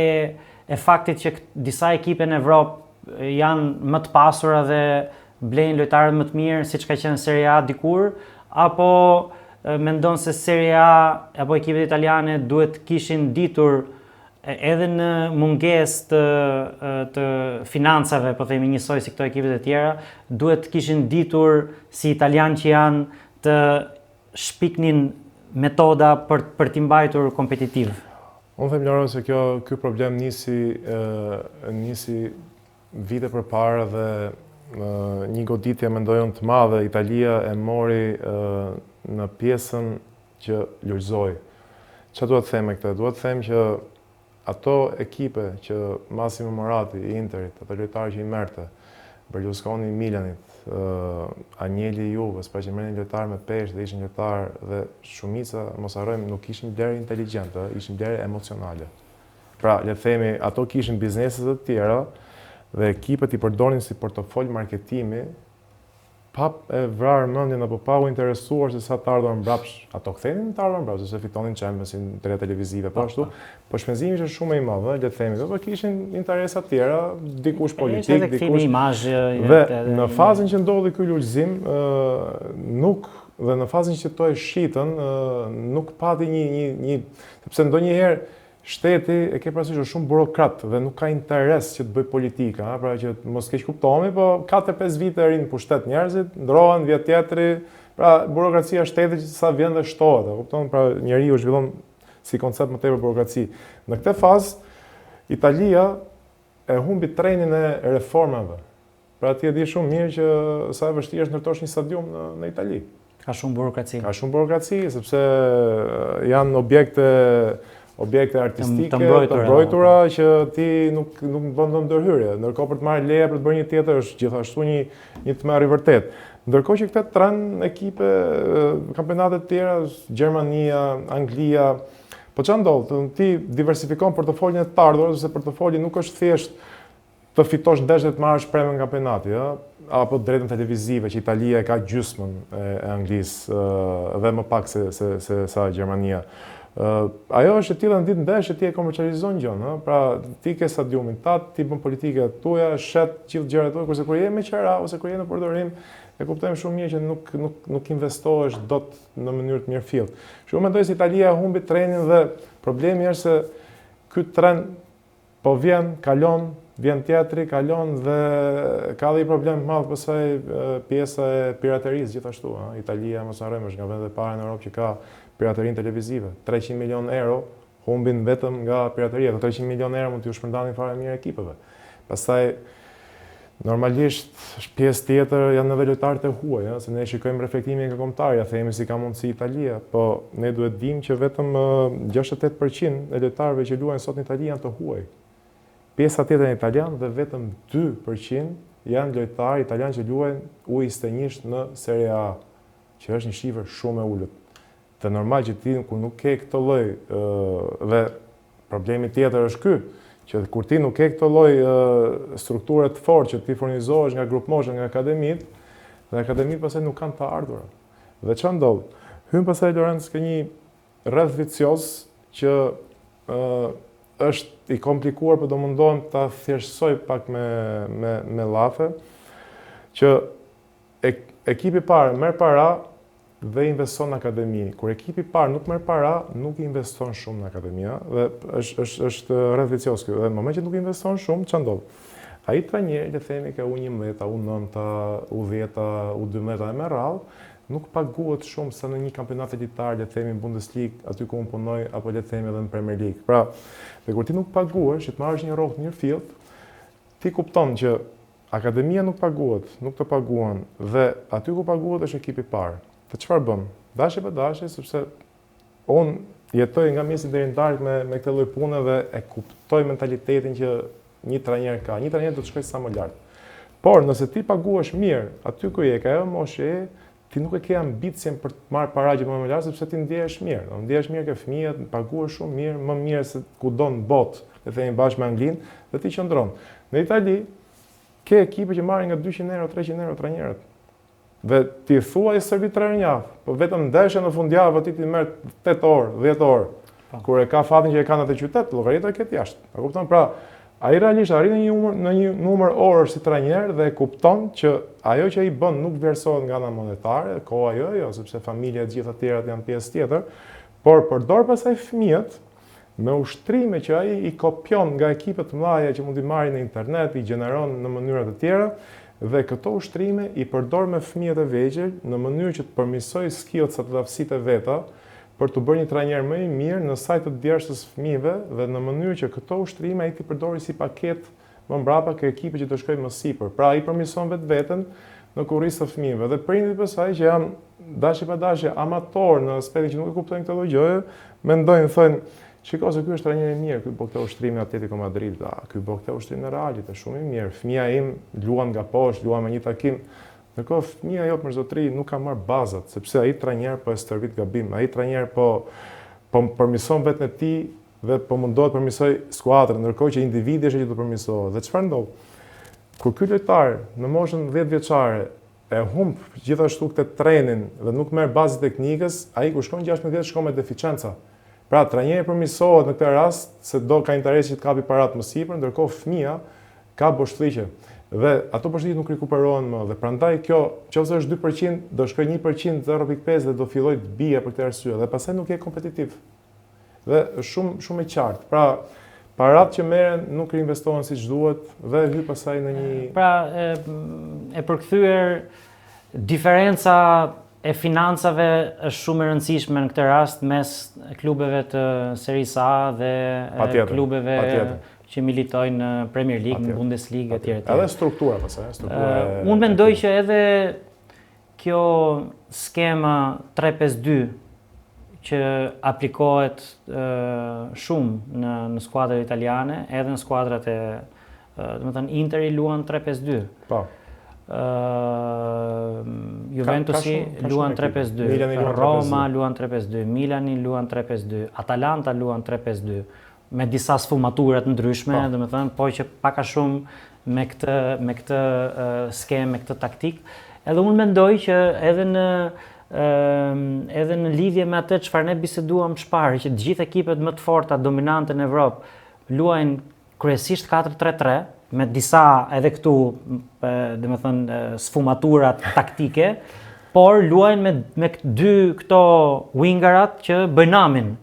e faktit që disa ekipe në Evropë janë më të pasura dhe blejnë lojtarët më të mirë siç ka qenë Serie A dikur apo mendon se Serie A apo ekipet italiane duhet të kishin ditur edhe në mungesë të të financave, po themi njësoj si këto ekipet e tjera, duhet të kishin ditur si italianë që janë të shpiknin metoda për për t'i mbajtur kompetitiv. Unë them Loro se kjo ky problem nisi nisi Vite përpara dhe një goditje mendoj unë të madhe Italia e mori në pjesën që lulëzoi. Çfarë dua të them me këtë? Dua të them që ato ekipe që Massimo Moratti i Interit, ato lojtarë që i merrte, Berlusconi i Milanit, Agnelli i Juves, pra që merrnin lojtarë me peshë dhe ishin lojtarë dhe shumica, mos harrojmë, nuk ishin blerje inteligjente, ishin blerje emocionale. Pra, le të themi, ato kishin biznese të tjera dhe ekipet i përdornin si portofol marketimi pa e vrarë mendjen apo pa u interesuar se sa të ardhura mbrapsht. Ato kthenin të ardhura mbrapsht, sepse fitonin Champions-in, drejta televizive, po ashtu. Po shpenzimi ishte shumë më i madh, le të themi, po kishin interesa të tjera, dikush politik, dikush imazh. Dhe në fazën që ndodhi ky lulëzim, nuk dhe në fazën që to e shitën, nuk pati një një një sepse ndonjëherë Shteti, e ke parasysh, është shumë burokrat dhe nuk ka interes që të bëjë politika, ëh, pra që të mos keqkuptohemi, po 4-5 vite rrinë në pushtet njerëzit, ndrohen, vjen tjetri, pra burokracia e shtetit që sa vjen dhe shtohet, e kupton? Pra njeriu zhvillon si koncept më tepër burokraci. Në këtë fazë Italia e humbi trenin e reformave. Pra ti e di shumë mirë që sa e vështirë është ndërtosh një stadium në në Itali. Ka shumë burokraci. Ka shumë burokraci, sepse janë objekte objekte artistike të mbrojtura, të mbrojtura po. që ti nuk nuk bën dot ndërhyrje. Ndërkohë për të marrë leje për të bërë një tjetër është gjithashtu një një tmerr i vërtetë. Ndërkohë që këtë tren ekipe kampionate të tjera, Gjermania, Anglia, po çfarë ndodh? Ti diversifikon portofolin e të ardhurave, sepse portofoli nuk është thjesht të fitosh ndeshje dhe të marrësh premin kampionati, ë, apo drejtën televizive që Italia e ka gjysmën e, e Anglisë dhe më pak se se se sa Gjermania. Ë, ajo është e tillë në ditë ndeshje ti e komercializon gjën, ë, pra ti ke stadiumin tat, ti bën politikat tuaja, shet gjithë gjërat tuaja, kurse kur je me qera ose kur je në përdorim, e kuptojmë shumë mirë që nuk nuk nuk investohesh dot në mënyrë të mirëfilltë. Kështu mendoj se Italia e humbi trenin dhe problemi është se ky tren Po vjen, kalon, vjen tjetri, kalon dhe ka dhe një problem të madh pastaj pjesa e piraterisë gjithashtu, ëh. Italia, mos harrojmë, është nga vendet e para në Europë që ka piraterinë televizive. 300 milionë euro humbin vetëm nga pirateria. Këto 300 milionë euro mund t'iu shpërndanin fare mirë ekipeve. Pastaj normalisht është pjesë tjetër janë edhe lojtarët e huaj, ëh, se ne shikojmë reflektimin nga kombëtarja, themi si ka mundësi Italia, po ne duhet dimë që vetëm 68% e lojtarëve që luajnë sot në Itali janë të huaj. Pjesa tjetër janë italianë dhe vetëm 2% janë lojtarë italianë që luajnë U21 në Serie A, që është një shifër shumë e ulët. Dhe normal që ti kur nuk ke këtë lloj dhe problemi tjetër është ky, që kur ti nuk ke këtë lloj strukture të fortë që ti furnizohesh nga grupmosha, nga akademitë, dhe akademitë pastaj nuk kanë të ardhura. Dhe çfarë ndodh? Hyn pastaj Lorenz ke një rreth vicioz që ë është i komplikuar, por do mundohem ta thjeshtësoj pak me me me llafe, që ekipi i parë merr para dhe investon në akademi. Kur ekipi i parë nuk merr para, nuk investon shumë në akademi, ë? Dhe është është është rreth vicioz ky. Dhe në moment që nuk investon shumë, ç'a ndodh? Ai trajneri, le të themi, ke U11, U9, U10, U12 e me radhë, nuk paguhet shumë sa në një kampionat elitar, le të themi në Bundesligë, aty ku unë punoj, apo le të themi edhe në Premier League. Pra, dhe kur ti nuk paguhesh, që të marrësh një rrogë të mirëfilltë, ti kupton që akademia nuk paguhet, nuk të paguan dhe aty ku paguhet është ekipi i parë. Dhe çfarë bën? Dashje pa dashje, sepse unë jetoj nga mëngjesi deri në darkë me me këtë lloj pune dhe e kuptoj mentalitetin që një trajner ka. Një trajner do të shkojë sa më lart. Por nëse ti paguhesh mirë aty ku je, ke ajo moshë je, ti nuk e ke ambicien për të marrë para gjithmonë më lart sepse ti ndjehesh mirë. Do ndjehesh mirë ke fëmijët, paguhesh shumë mirë, më mirë se kudo në botë, le të themi bashkë me Anglinë, dhe ti qëndron. Në Itali ke ekipe që marrin nga 200 euro, 300 euro trajnerët. Dhe ti thua i stërvit 3 herë në javë, po vetëm ndeshja në fundjavë aty ti merr 8 orë, 10 orë. Po. Kur e ka fatin që e ka në atë qytet, llogarit ta ketë jashtë. A kupton? Pra, ai realisht arrin në një numër në një numër orësh si trajner dhe e kupton që ajo që ai bën nuk vlerësohet nga ana monetare, koha jo, jo, sepse familja e të gjitha të tjerat janë pjesë tjetër, por përdor pastaj fëmijët me ushtrime që ai i kopjon nga ekipe të mëdha që mund t'i marrë në internet, i gjeneron në mënyra të tjera dhe këto ushtrime i përdor me fëmijët e vegjël në mënyrë që të përmirësojë skillsat dhe aftësitë e veta për t'u bërë një trajner më i mirë në sajë të djersës së fëmijëve dhe në mënyrë që këto ushtrime ai t'i përdori si paketë më mbrapa ke ekipi që do shkojë më sipër. Pra ai përmirëson vetveten në kurriz të fëmijëve dhe prindërit pastaj që janë dashje pa dashje amatorë në aspektin që nuk e kuptojnë këtë lloj gjëje, mendojnë thonë Shiko se ky është trajner i mirë, ky bën këtë ushtrim në Atletico Madrid, a, ky bën këtë ushtrim në Realit, është shumë i mirë. Fëmija im luan nga poshtë, luan me një takim. Ndërkohë fëmija jot mor zotri nuk ka marrë bazat, sepse ai trajner po e stërvit gabim, ai trajner po po përmirëson veten e tij dhe po mundohet të përmirësojë skuadrën, ndërkohë që individi është ai që do të përmirësohet. Dhe çfarë ndodh? Kur ky lojtar në moshën 10 vjeçare e humb gjithashtu këtë trenin dhe nuk merr bazë teknikës, ai kur shkon 16 vjeç shkon me deficienca. Pra, trajneri përmirësohet në këtë rast se do ka interes që të kapi parat më sipër, ndërkohë fëmija ka boshllëqe dhe ato boshllëqe nuk rikuperohen më dhe prandaj kjo, nëse është 2%, do shkojë 1%, 0.5 dhe do fillojë të bie për këtë arsye dhe pastaj nuk je kompetitiv. Dhe është shumë shumë e qartë. Pra, paratë që merren nuk reinvestohen siç duhet dhe hy pastaj në një Pra, e, e përkthyer diferenca e financave është shumë e rëndësishme në këtë rast mes klubeve të Serisë A dhe patjetër, klubeve patjetër. që militojnë në Premier League, në Bundesliga etj etj. Edhe struktura pastaj, struktura. Uh, unë mendoj që edhe Kjo skema 3-5-2 që aplikohet shumë në në skuadrat italiane, edhe në skuadrat e, domethënë Interi luan 3-5-2. Po. Ë Juventusi luan 3-5-2, Roma luan 3-5-2, Milani luan 3-5-2, Atalanta luan 3-5-2 me disa sfumatura të ndryshme, po. domethënë, po që pak a shumë me këtë me këtë skemë, me këtë taktikë. Edhe unë mendoj që edhe në edhe në lidhje me atë çfarë ne biseduam më parë, që të gjithë ekipet më të forta dominante në Evropë luajnë kryesisht 4-3-3 me disa edhe këtu, domethënë sfumatura taktike, por luajnë me me dy këto wingerat që bëjnë namin.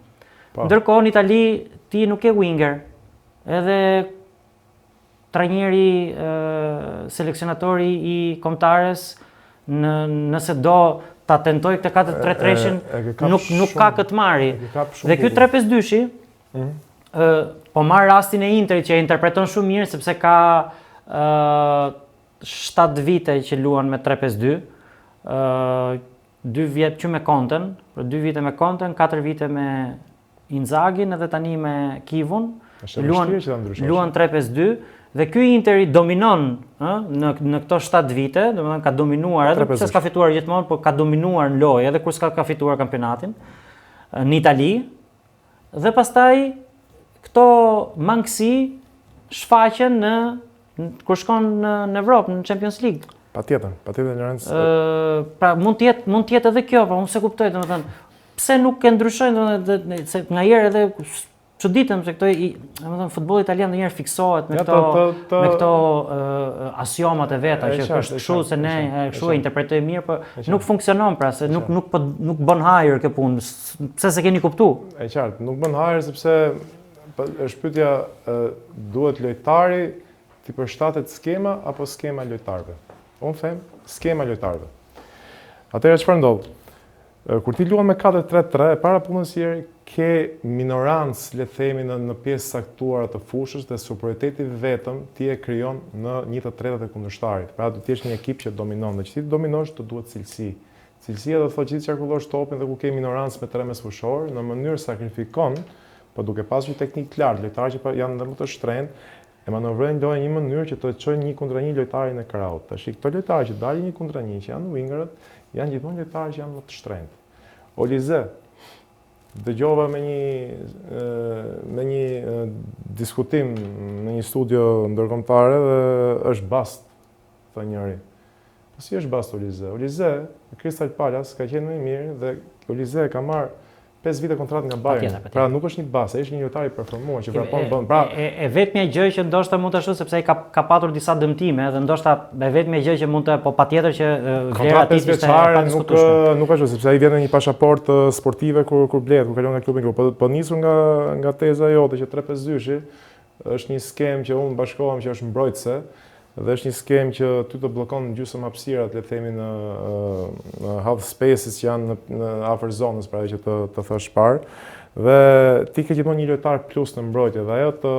Po. Ndërkohë në Itali ti nuk ke winger. Edhe trajneri seleksionatori i kombëtares në nëse do ta tentojë këtë 4-3-3-shin nuk nuk ka kë të marri. Dhe ky 3-5-2-shi mm -hmm. ë po marr rastin e Interit që e interpreton shumë mirë sepse ka ë 7 vite që luan me 3-5-2, ë 2 vjet që me Conten, për 2 vite me Conten, 4 vite me Inzaghin edhe tani me Kivun. Luan luan 3-5-2 dhe ky Interi dominon, ë, në në këto 7 vite, domethënë ka dominuar edhe pse s'ka fituar gjithmonë, por ka dominuar në lojë edhe kur s'ka ka fituar kampionatin në Itali. Dhe pastaj këto mangësi shfaqen në kur shkon në në Evropë, në Champions League. Patjetër, patjetër Lorenz. Ë, pra mund të jetë mund të jetë edhe kjo, po unë s'e kuptoj domethënë pse nuk e ndryshojnë domethënë se nganjëherë edhe çuditem se këto i, domethënë futbolli italian ndonjëherë fiksohet me këto të, të, të, me këto uh, aksiomat e veta që është kështu se ne kështu e interpretojmë mirë, po nuk funksionon pra se nuk nuk po nuk bën hajër kjo punë. Pse s'e keni kuptu? E qartë, nuk bën hajër sepse është pyetja duhet lojtari t'i përshtatet skema apo skema lojtarëve. Unë them skema lojtarëve. Atëherë çfarë ndodh? Kur ti luan me 4-3-3, e para punës që ke minorancë, le të themi, në në pjesë caktuara të fushës dhe superioriteti vetëm ti e krijon në një të tretat e kundërshtarit. Pra do të jesh një ekip që dominon dhe që ti të dominosh të duhet cilësi. Cilësia do të thotë që ti qarkullosh topin dhe ku ke minorancë me tre mesfushorë, në mënyrë sakrifikon, po duke pasur një teknikë të lartë, lojtarë që janë dhe më të shtrenjtë, e manovrojnë lojën në një mënyrë që të çojnë një kundra një lojtarin e krahut. Tash këto lojtarë që dalin një kundra një, që janë wingerët, janë gjithmonë lojtarë që janë më të shtrenjtë. Olize, dëgjova me një me një diskutim në një studio ndërkombëtare dhe është bast, tha njëri. Po si është bast Olize? Olize, Crystal Palace ka qenë më i mirë dhe Olize ka marrë 5 vite kontratë nga Bayern. Patjetër, Pra nuk është një bast, ai është një lojtar i performuar që vrapon bën. Pra e, e vetmja gjë që ndoshta mund ta shoh sepse ai ka ka patur disa dëmtime dhe ndoshta e vetmja gjë që mund të po patjetër që vlera e tij ishte e nuk nuk është sepse ai vjen me një pasaportë sportive kur kur blehet, kur kalon nga klubi në klub. Po po nisur nga nga teza jote që 3-5-2-shi është një skemë që unë bashkohem që është mbrojtëse dhe është një skemë që ty të bllokon gjysmë hapësirat, le të themi në në half spaces që janë në, në afër zonës, pra që të të thash parë. Dhe ti ke gjithmonë një lojtar plus në mbrojtje dhe ajo të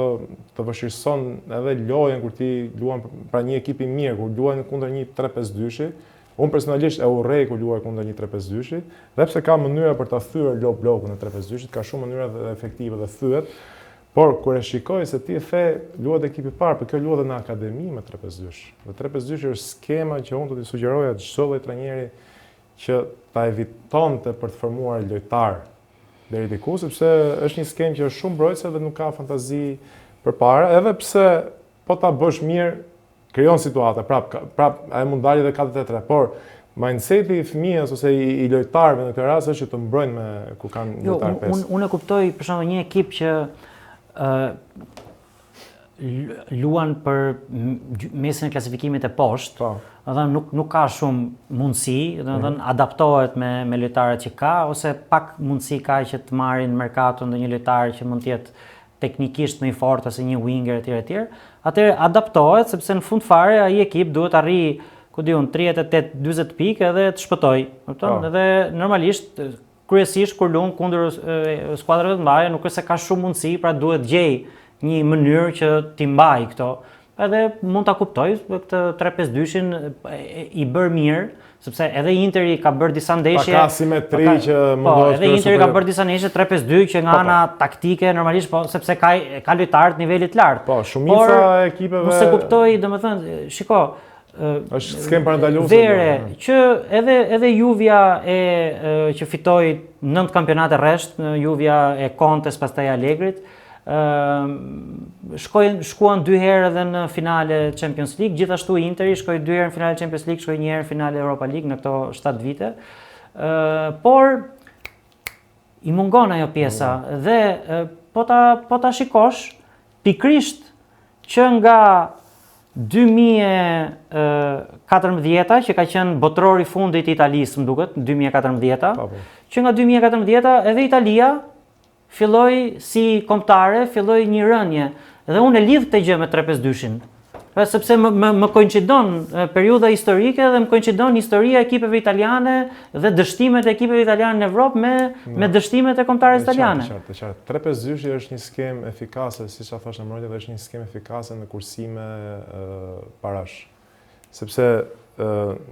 të vështirëson edhe lojën kur ti luan pra një ekip i mirë, kur luan kundër një 3-5-2-shi, Unë personalisht e urrej kur luaj kundër një 3-5-2-shi, dhe pse ka mënyra për ta thyer low block-un e 3-5-2-shit, ka shumë mënyra dhe efektive dhe thyet, Por kur e shikoj se ti the luhet ekipi i parë, por kjo luhet edhe në akademi me 3-5-2. Dhe 3-5-2 është skema që unë do t'i sugjeroja çdo lloj trajneri që ta evitonte për të formuar lojtar deri diku, sepse është një skemë që është shumë mbrojtëse dhe nuk ka fantazi përpara, edhe pse po ta bësh mirë krijon situata, prap prap ajo mund dalë edhe 4-3-3, por mindseti i fëmijës ose i, i lojtarëve në këtë rast është që të mbrojnë me kur kanë jo, lojtar 5. Unë unë e kuptoj për shembull një ekip që ë uh, luan për mesin e klasifikimit e poshtë, po. do të nuk nuk ka shumë mundësi, do të thënë mm -hmm. adaptohet me me lojtarët që ka ose pak mundësi ka që të marrin merkato ndonjë lojtar që mund të jetë teknikisht më i fortë ose një winger etj etj, atëherë adaptohet sepse në fund fare ai ekip duhet të arrijë ku di unë 38 40 pikë edhe të shpëtojë, kupton? Po. Edhe normalisht kryesisht kur luan kundër skuadrave të mëdha, nuk është se ka shumë mundësi, pra duhet të gjejë një mënyrë që t'i mbajë këto. Edhe mund ta kuptoj këtë 3-5-2-shin i bërë mirë, sepse edhe Interi ka bërë disa ndeshje. Pa ka simetri ka, që po, mundohet. Po, edhe Interi ka bërë disa ndeshje 3-5-2 që nga po, po. ana taktike normalisht po sepse ka ka lojtarë të nivelit të lartë. Po, shumica e ekipeve Mos e kuptoj, domethënë, shiko, është skemë parandaluese. Vere, që edhe edhe Juvja e, e që fitoi 9 kampionate rresht, Juvja e Contes pastaj Allegrit, ë shkojnë shkuan dy herë edhe në finale Champions League, gjithashtu Interi shkoi dy herë në finale Champions League, shkoi një herë në finale Europa League në këto 7 vite. ë por i mungon ajo pjesa mm. dhe po ta po ta shikosh pikërisht që nga 2014-a që ka qenë botërori i fundit i Italisë, më duket, 2014-a. Po, po. Që nga 2014-a edhe Italia Filloi si kombëtare, filloi një rënie dhe unë e lidh këtë gjë me 3-5-2-shin. Pra sepse më më, më koinçidon periudha historike dhe më koinçidon historia e ekipeve italiane dhe dështimet e ekipeve italiane në Evropë me me dështimet e kombëtares italiane. Qartë, qartë. 3-5-2-shi është një skemë efikase, siç ta thashë në mbrojtje, dhe është një skemë efikase në kursime parash. Sepse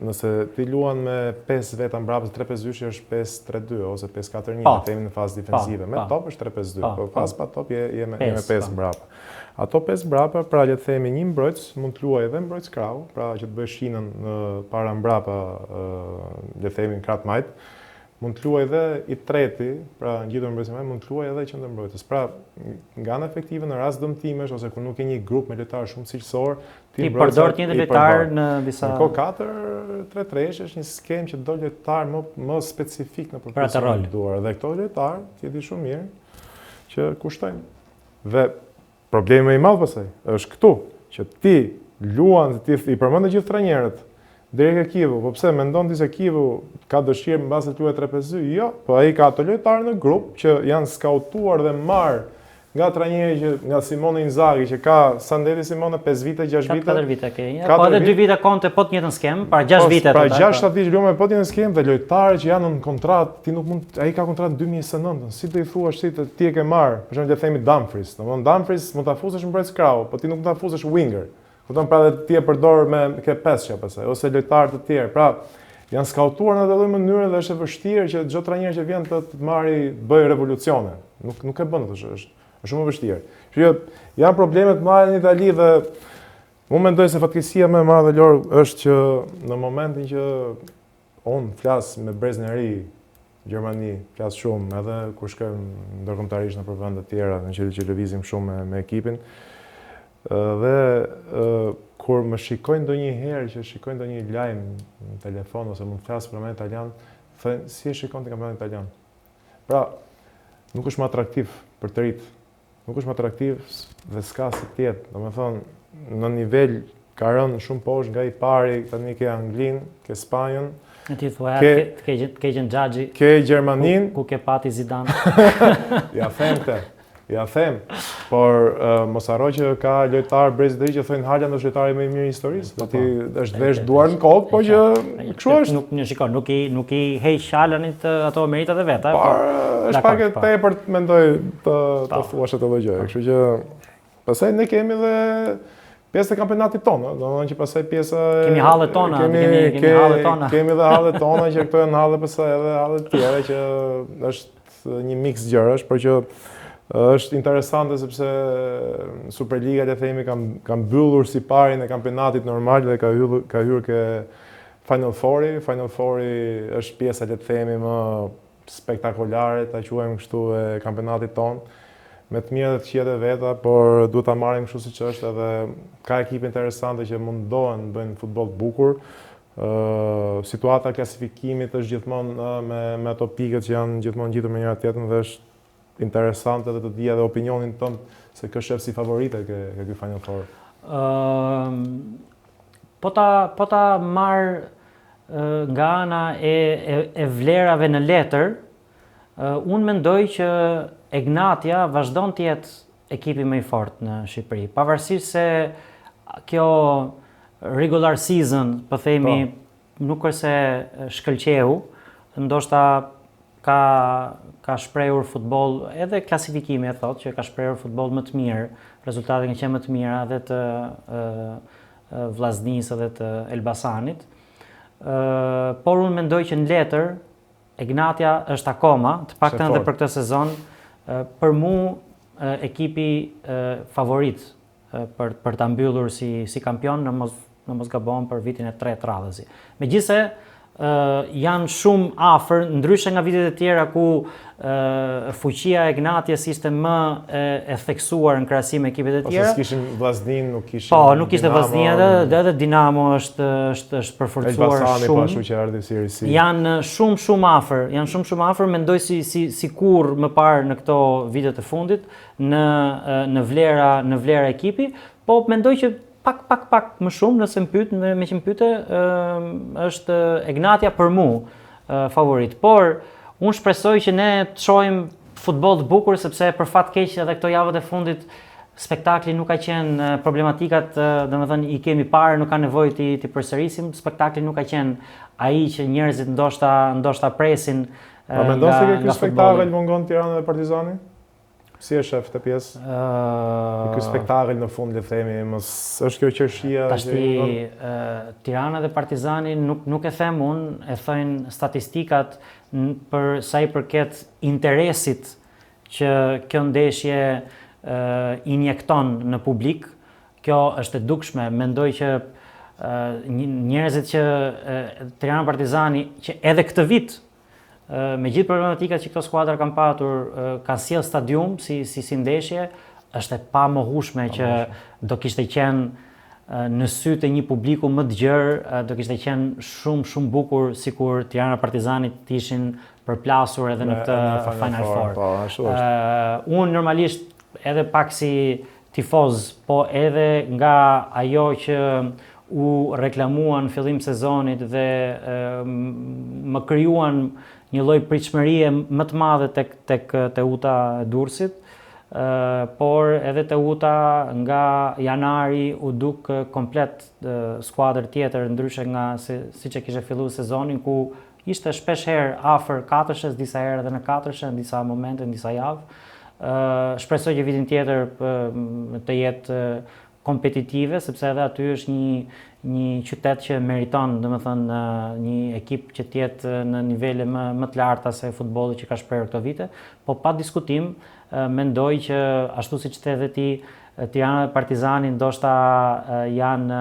nëse ti luan me 5 veta mbrapa, 3-5-2 është 5-3-2 ose 5-4-1, po. themi në fazë defensive. Me top është 3-5-2, po, po fazë pa top je je me je me 5 mbrapa. Ato 5 mbrapa, pra le të themi një mbrojtës mund të luajë edhe mbrojtës krahu, pra që të bëjë shinën në para mbrapa, le të themi në krah të majtë. Mund të luajë edhe i treti, pra ngjitur mbrojtësin majtë, mund të luajë edhe qendërmbrojtës. Pra, nga ana efektive në rast dëmtimesh ose kur nuk ke një grup me lojtarë shumë cilësor, ti, ti përdor të njëjtin lojtar në disa Në kohë 4 3 3 është një skemë që do lojtar më më specifik në për atë rol. Duar. Dhe këto lojtarë, ti e di shumë mirë që kushtojnë. Dhe Problemi më i madh pastaj është këtu, që ti luan, ti i përmende gjithë trajnerët deri ke Kivu, po pse mendon ti se Kivu ka dëshirë mbase të luajë 3-5-2? Jo, po ai ka ato lojtarë në grup që janë skautuar dhe marrë Nga trajneri që nga Simone Inzaghi që ka sa ndeti Simone 5 vite, 6 vite. 4 vite ke. Ja, po edhe 2 vite Conte po të njëjtën skemë, para 6 po, vite Pra 6 7 vite luan me po të njëjtën skemë dhe lojtarë që janë në kontratë, ti nuk mund ai ka kontratë 2029-ën, si do i thuash ti të ti e ke marr, për shembull le të themi Dumfries, domethënë Dumfries mund ta fusësh mbrojtës krahu, po ti nuk mund ta fusësh winger. Kupton pra dhe ti e përdor me ke pesë pastaj ose lojtarë të tjerë. Pra janë skautuar në atë lloj mënyre dhe është e vështirë që çdo trajner që vjen të, të marrë bëjë revolucione. Nuk nuk e bën atë, është është shumë e vështirë. Kështu që janë probleme të mëdha në Itali dhe unë mendoj se fatkeqësia më e madhe Lor është që në momentin që unë flas me brezin e ri Gjermani, flas shumë edhe kur shkojmë ndërkombëtarisht nëpër vende të tjera, në që, që lëvizim shumë me, me ekipin. Dhe kur më shikojnë ndonjëherë që shikojnë ndonjë lajm në telefon ose mund të flas për italian, thonë si e shikon ti kampionatin italian? Pra, nuk është më atraktiv për të rinjtë. Nuk është më atraktiv dhe s'ka si të jetë. Domethënë, në nivel ka rënë shumë poshtë nga i pari, tani ke Anglinë, ke Spanjën. Në ti thua, ke, të ke, të ke qenë xhaxhi. Ke Gjermaninë. Ku, ku ke pati Zidane. ja them këtë. Ja them. Por uh, mos harro që ka lojtar brezit të ri që thonë Haaland është lojtari më i mirë i historisë. Po, po. Ti është vesh duar në kokë, po që kështu është. Nuk një shiko, nuk i nuk i heq Haalandit ato meritat e veta. Po është pak e po. tepërt mendoj të të po. thuash atë lloj gjëje. Kështu që pastaj ne kemi dhe pjesë të kampionatit tonë, domethënë që pastaj pjesa e kemi hallet tona, kemi kemi, kemi hallet tona. Kemi dhe hallet tona që këto janë halle pastaj edhe halle të tjera që është një miks gjërash, por që është interesante sepse Superliga le të themi ka ka mbyllur siparin e kampionatit normal dhe ka hyrë ka hyrë ke Final Four-i, Final Four-i është pjesa le të themi më spektakolare, ta quajmë kështu e kampionatit tonë, me të mirat dhe të këqijat e veta, por duhet ta marrim kështu siç është edhe ka ekipe interesante që mundohen të bëjnë futboll të bukur. Ë situata e klasifikimit është gjithmonë me me ato pikët që janë gjithmonë ngjitur me njëra tjetrën dhe është interesante edhe të dija edhe opinionin tënd se kë shef si favorite ke ke ky Final Four. Ëm po ta po ta marr nga ana e e, e vlerave në letër, unë mendoj që Egnatia vazhdon të jetë ekipi më i fortë në Shqipëri. Pavarësisht se kjo regular season, po themi, po. nuk është se shkëlqeu, ndoshta ka ka shprehur futboll edhe klasifikimi e thotë që ka shprehur futboll më të mirë, rezultatet kanë qenë më të mira edhe të Vllaznisë edhe të Elbasanit. Ë por unë mendoj që në letër Egnatia është akoma, të paktën edhe për këtë sezon, për mu ekipi favorit për për ta mbyllur si si kampion në mos në mos gabohem për vitin e tretë radhazi. Megjithëse janë shumë afër, ndryshe nga vitet e tjera ku fuqia e Egnatias ishte më e, e theksuar në krahasim me ekipet e tjera. Ose s'kishim Vllazninë, nuk kishim Po, nuk ishte Vllaznia edhe dhe edhe Dinamo është është është përforcuar Elbasani, po shumë. Po ashtu që erdhi si risi. Janë shumë shumë afër, janë shumë shumë afër, mendoj si si si kurrë më parë në këto vitet e fundit në në vlera në vlera ekipi, po mendoj që Pak pak pak më shumë nëse më pyet, me, meqë më pyete, është Egnatia për mu favorit. Por unë shpresoj që ne të shohim futboll të bukur sepse për fat keq edhe këto javët e fundit spektakli nuk ka qenë problematikat, domethënë i kemi parë, nuk ka nevojë t'i t'i përsërisim, spektakli nuk ka qenë ai që njerëzit ndoshta ndoshta presin A mendon se ky spektakël mungon Tirana dhe Partizani? Si e shef këtë pjesë? Uh, ky spektakël në fund le të themi, mos është kjo qershia Tashti uh, Tirana dhe Partizani nuk nuk e them unë, e thojnë statistikat për sa i përket interesit që kjo ndeshje uh, injekton në publik, kjo është e dukshme. Mendoj që uh, njerëzit që uh, Tirana Partizani që edhe këtë vit Me gjithë problematikat që këto skuadra kanë patur, kanë sjellë stadium si si si ndeshje, është e pamohueshme që do kishte qenë në sytë e një publiku më të gjerë, do kishte qenë shumë shumë bukur sikur Tirana Partizani të ishin përplasur edhe në këtë Final Four. Po, ashtu është. Uh, unë normalisht edhe pak si tifoz, po edhe nga ajo që u reklamua në fillim sezonit dhe e, më krijuan një lloj pritshmërie më të madhe tek tek Teuta e Durrësit. Por edhe Teuta nga janari u duk komplet skuadër tjetër ndryshe nga si, siç e kishte filluar sezonin ku ishte shpesh herë afër katërshes, disa herë edhe në katërshe, në disa momente, në disa javë. Shpresoj që vitin tjetër të jetë kompetitive, sepse edhe aty është një një qytet që meriton, domethënë një ekip që të jetë në nivele më më të larta se futbolli që ka shprehur këto vite, po pa diskutim mendoj që ashtu siç the edhe ti, Tirana dhe Partizani ndoshta janë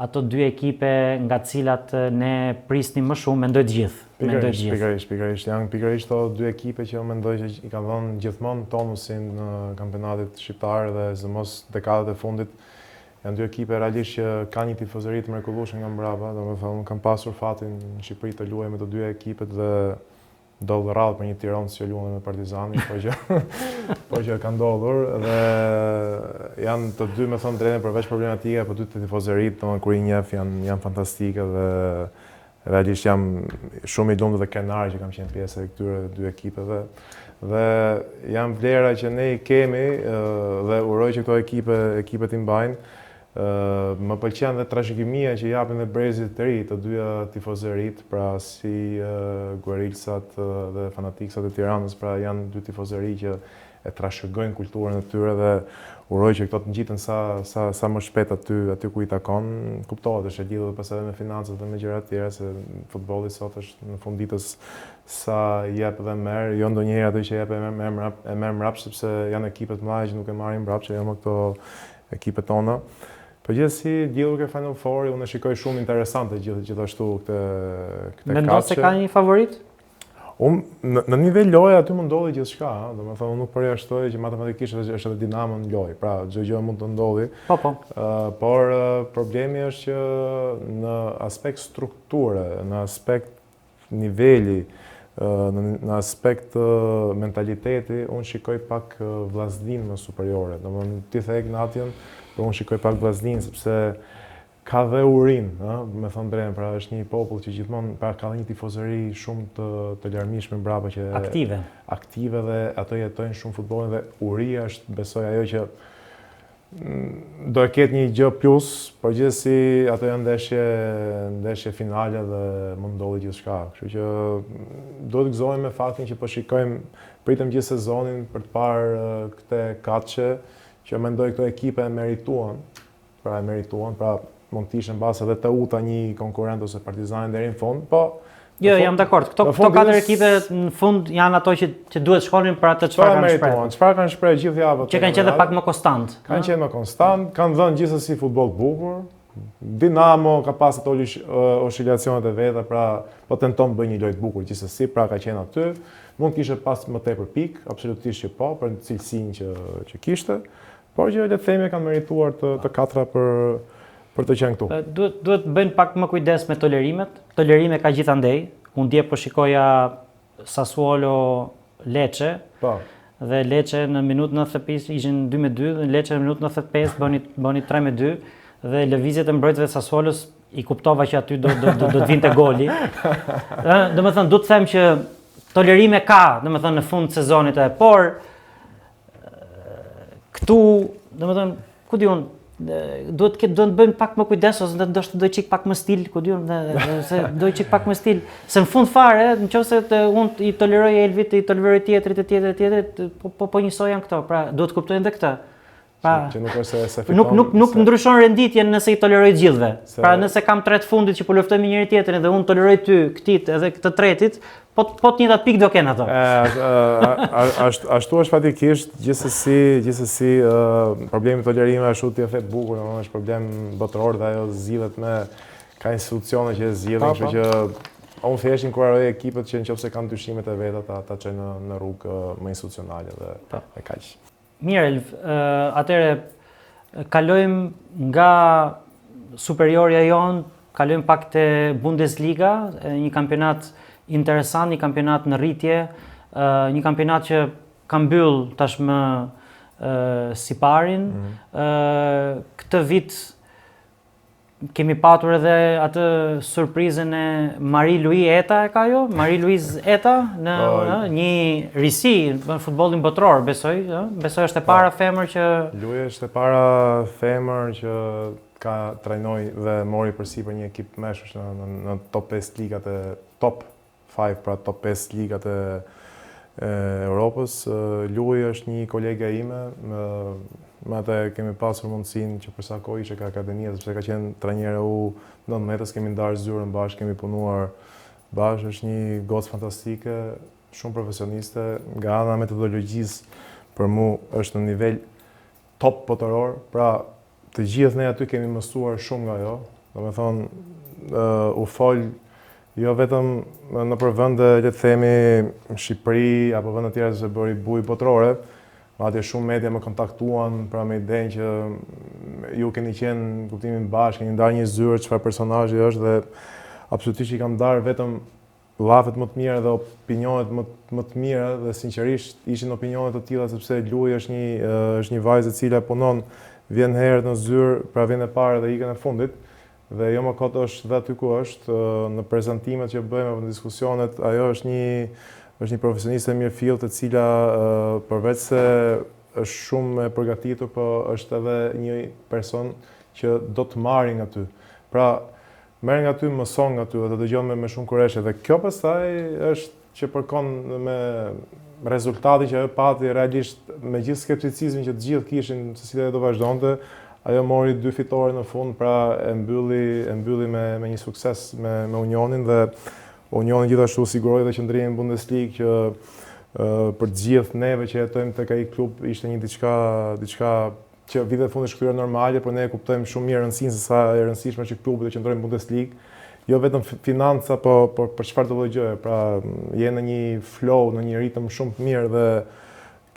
ato dy ekipe nga të cilat ne prisnim më shumë, mendoj të gjithë. Mendoj të gjithë. Pikërisht, pikërisht, janë pikërisht këto dy ekipe që unë mendoj që i kanë dhënë gjithmonë tonusin në kampionatit shqiptar dhe sidomos dekadat e fundit janë dy ekipe realisht që kanë një tifozëri të mrekullueshme nga mbrapa, domethënë unë kam pasur fatin në Shqipëri të luaj me të dyja ekipet dhe Ndodh rrallë për një tirons që luan me Partizanin, po që po që ka ndodhur dhe janë të dy me thënë të drejtën përveç problematikave, po dy të tifozëritë, domethënë kur i njeh janë janë fantastike dhe realisht jam shumë i lumtur dhe krenar që kam qenë pjesë e këtyre dy ekipeve dhe janë vlera që ne i kemi dhe uroj që këto ekipe ekipe t'i mbajnë Më pëlqen dhe trashëgimia që japin dhe brezit të ri, të dyja tifozeritë, pra si Guerilsat dhe Fanatiksat e Tiranës, pra janë dy tifozeri që e trashëgojnë kulturën e tyre dhe uroj që këto të ngjiten sa sa sa më shpejt aty aty ku i takon. Kuptohet, është e lidhur pastaj edhe me financat dhe me gjëra të tjera se futbolli sot është në fund ditës sa jep dhe merr, jo ndonjëherë atë që jep e merr e merr mbrapsht sepse janë ekipe të mëdha që nuk e marrin mbrapsht, jo më këto ekipet tona. Po gjithsesi, lidhur ke Final Four, unë e shikoj shumë interesante gjithë gjithashtu këtë këtë Mendon se ka një favorit? Unë në, në nivel loje aty mund ndodhi gjithçka, ëh, domethënë unë nuk përjashtoj që matematikisht është, është edhe Dinamo në lojë, pra çdo gjë mund të ndodhi. Po po. Ë por problemi është që në aspekt strukture, në aspekt niveli, në, në aspekt mentaliteti, unë shikoj pak Vllazninë më superiore. Domethënë, ti the Egnatian, por unë shikoj pak Vllazninë, sepse ka dhe urinë, ë, me thënë drejtën, pra është një popull që gjithmonë, pra ka dhe një tifozëri shumë të, të larmishme mbrapa që aktive. Aktive dhe ato jetojnë shumë futbollin dhe uria është besoj ajo që Do e ketë një gjë plus, por gjithsesi ato janë ndeshje, ndeshje finale dhe mund ndodhi gjithçka. Kështu që duhet të gëzohemi me faktin që po shikojmë, pritëm gjithë sezonin për të parë këtë katërshe, që mendoj këto ekipe e merituan, pra e merituan, pra mund të ishte mbase edhe Teuta një konkurrent ose Partizani deri në fund, po Jo, jam dakord. Këto këto katër ekipe në fund janë ato që që duhet shkonin për atë çfarë kanë shprehur. Çfarë kanë shprehur gjithë javët. Që kanë qenë pak më konstant. Kanë qenë më konstant, kanë dhënë gjithsesi futboll të bukur. Dinamo ka pas ato oscilacionet e veta, pra po tenton të bëjë një lojë të bukur gjithsesi, pra ka qenë aty. Mund të kishte pas më tepër pikë, absolutisht që po, për cilësinë që që kishte. Por që le të themi e kanë merituar të, të katra për për të qenë këtu. Duhet duhet të bëjnë pak më kujdes me tolerimet. Tolerime ka gjithandej. Unë dje po shikoja Sassuolo Lecce. Po. Dhe Lecce në minutë 95 ishin 2 me 2 dhe Lecce në minutë 95 bëni bëni 3 me 2 dhe lëvizjet e mbrojtësve të Sassuolos i kuptova që aty do do do, do të vinte goli. Ë, domethënë du të them që tolerime ka, domethënë në fund të sezonit e, por këtu, domethënë, ku di unë, duhet të duhet të bëjmë pak më kujdes ose ndoshta do çik pak më stil, ku di unë, se do çik pak më stil, se në fund fare, nëse të unë i toleroj Elvit, i toleroj tjetrit e tjetrit e tjetrit, po po, po njësoj janë këto, pra duhet të kuptojnë edhe këtë. Pra, që nuk është se se fiton. Nuk nuk nuk se... ndryshon renditjen nëse i toleroj të gjithëve. Se... Pra nëse kam tre të fundit që po luftojnë me njëri tjetrin dhe unë toleroj ty, këtit edhe këtë tretit, po po të njëjtat pikë do kenë ato. Ë ashtu është faktikisht, gjithsesi, gjithsesi problemi i tolerimeve ashtu ti e the bukur, domethënë është problem botëror dhe ajo zgjidhet me ka institucione që e zgjidhin, kështu po. që unë thjesht inkurajoj ekipet që nëse kanë dyshimet e veta ta ta çojnë në në rrugë më institucionale dhe po. e kaq. Mirë Elv, atëherë kalojmë nga superiorja jonë, kalojmë pak te Bundesliga, një kampionat interesant, një kampionat në rritje, një kampionat që ka mbyll tashmë siparin. Mm -hmm. Këtë vit. Kemi patur edhe atë surprizën e Marie-Louise Eta e ka jo? Marie-Louise Eta në po, ë, një risi në futbollin botëror, besoj, ë? Besoj është e po. para femër që Lui është e para femër që ka trajnoi dhe mori përsipër një ekip meshkush në, në, në top 5 ligat e top 5, pra top 5 ligat e, e Europës. Lui është një kolege ime, me, me atë kemi pasur mundësinë që për sa kohë ishe ka akademia, sepse ka qenë trajnere U19-s, kemi ndarë zyrën bashkë, kemi punuar bashkë, është një gocë fantastike, shumë profesioniste, nga ana metodologjisë për mu është në nivel top botëror, pra të gjithë ne aty kemi mësuar shumë nga ajo, domethënë u fol jo vetëm nëpër vende, le të themi, Shqipëri apo vende të tjera se bëri bujë botërore, madje shumë media më kontaktuan pra me idenë që ju keni qenë në kuptimin bashkë, keni ndarë një zyrë, çfarë personazhi është dhe absolutisht i kam ndarë vetëm llafet më të mira dhe opinionet më më të mira dhe sinqerisht ishin opinione të tilla sepse Lui është një është një vajzë e cila punon vjen herët në zyrë, pra vjen e para dhe ikën e fundit dhe jo më kot është dhe aty ku është në prezantimet që bëjmë apo në diskusionet, ajo është një është një profesioniste e mirëfilltë e cila përveç se është shumë e përgatitur, po është edhe një person që do të marrë nga ty. Pra, Merr nga ty, mëson nga ty dhe të dëgjon me, me shumë kureshtje dhe kjo pastaj është që përkon me rezultatin që ajo pati realisht me gjithë skepticizmin që të gjithë kishin se si ajo do vazhdonte, ajo mori dy fitore në fund, pra e mbylli e mbylli me me një sukses me me Unionin dhe Unioni gjithashtu siguroi dhe qëndrimin në Bundesligë që për të gjithë neve që jetojmë tek ai klub ishte një diçka diçka që vitet e fundit është kthyer normale, por ne e kuptojmë shumë mirë rëndësinë se sa e rëndësishme është që klubi të qëndrojë në Bundesligë, jo vetëm financa, po por për çfarëdo lloj gjëje. Pra, je në një flow, në një ritëm shumë të mirë dhe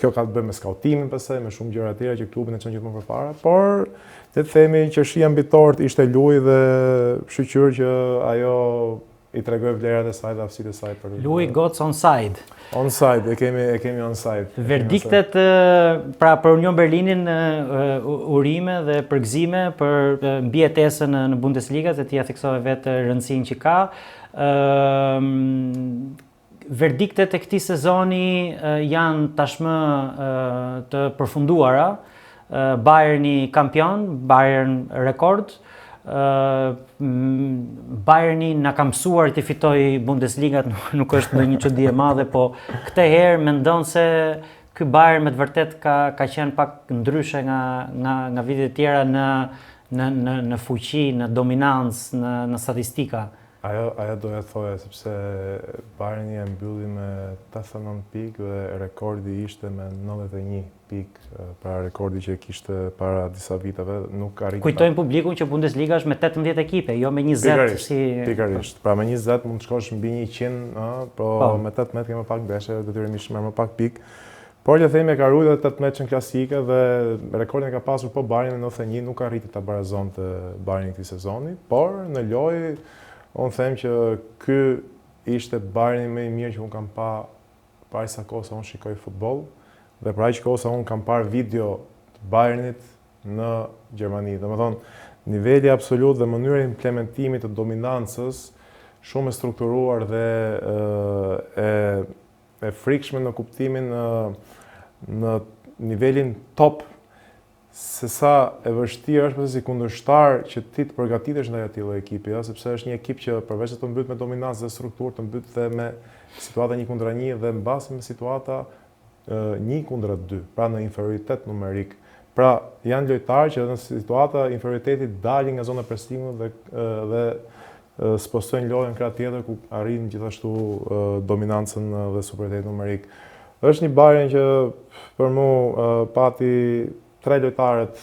kjo ka të bëjë me skautimin pastaj, me shumë gjëra të tjera që klubin e çon gjithmonë përpara, por le të themi qershia mbi tortë ishte Lui dhe shyqyr që ajo i tregoi vlerat e saj dhe aftësitë e saj për Lui Goc on side. On side, e kemi e kemi on side. Verdiktet pra për Union Berlinin urime dhe përgëzime për mbijetesën në, në Bundesliga, se ti ja theksove vetë rëndësinë që ka. Ëm verdiktet e këtij sezoni janë tashmë të përfunduara. Bayerni kampion, Bayern rekord, Bayerni na ka mësuar të fitojë Bundesligat, nuk është ndonjë çudi e madhe, po këtë herë mendon se ky Bayern me të vërtetë ka ka qenë pak ndryshe nga nga nga vitet e tjera në në në në fuqi, në dominancë, në në statistika. Ajo ajo doja të thoja sepse Bayerni e mbylli me 89 pikë dhe rekordi ishte me 91 pikë, pra rekordi që e kishte para disa viteve, nuk arriti. Kujtojmë publikun që Bundesliga është me 18 ekipe, jo me 20 pikërisht, si Pikërisht. Pra me 20 mund të shkosh mbi 100, ë, po, po. me 18 ke më pak ndeshje, detyrimisht merr më pak pikë. Por le të themi e ka ruajtur 18-shën klasike dhe rekordin e ka pasur po Bayerni me 91, nuk arriti ta barazonte Bayerni këtij sezoni, por në lojë unë them që ky ishte Bayerni më i mirë që unë kam pa për aq sa kohë sa unë shikoj futboll dhe për aq kohë sa unë kam parë video të Bayernit në Gjermani. Domethënë, niveli absolut dhe mënyra e implementimit të dominancës shumë e strukturuar dhe e e frikshme në kuptimin në në nivelin top se sa e vështirë është si kundërshtar që ti të përgatitesh ndaj atij lloj ekipi, ëh, sepse është një ekip që përveç se të mbyt me dominancë dhe strukturë, të mbyt dhe me situata një kundra një dhe mbase me situata një kundra dy, pra në inferioritet numerik. Pra, janë lojtarë që në situata inferioriteti dalin nga zona e presingut dhe dhe spostojnë lojën krah tjetër ku arrijnë gjithashtu dominancën dhe superioritetin numerik. Është një Bayern që për mu pati tre lojtarët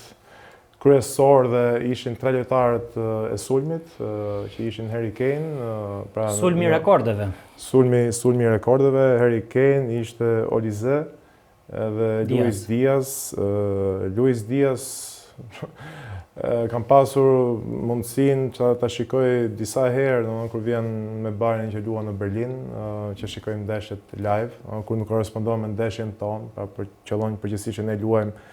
kryesor dhe ishin tre lojtarët e sulmit, që ishin Harry Kane, pra sulmi i rekordeve. Sulmi, sulmi i rekordeve, Harry Kane ishte Olise Edhe Luis Diaz, Luis Diaz kam pasur mundësinë që ta shikoj disa herë, domethënë kur vjen me Bayernin që luan në Berlin, që shikojmë ndeshjet live, kur nuk korrespondon me ndeshjen tonë, pra për qëllon përgjithësisht që ne luajmë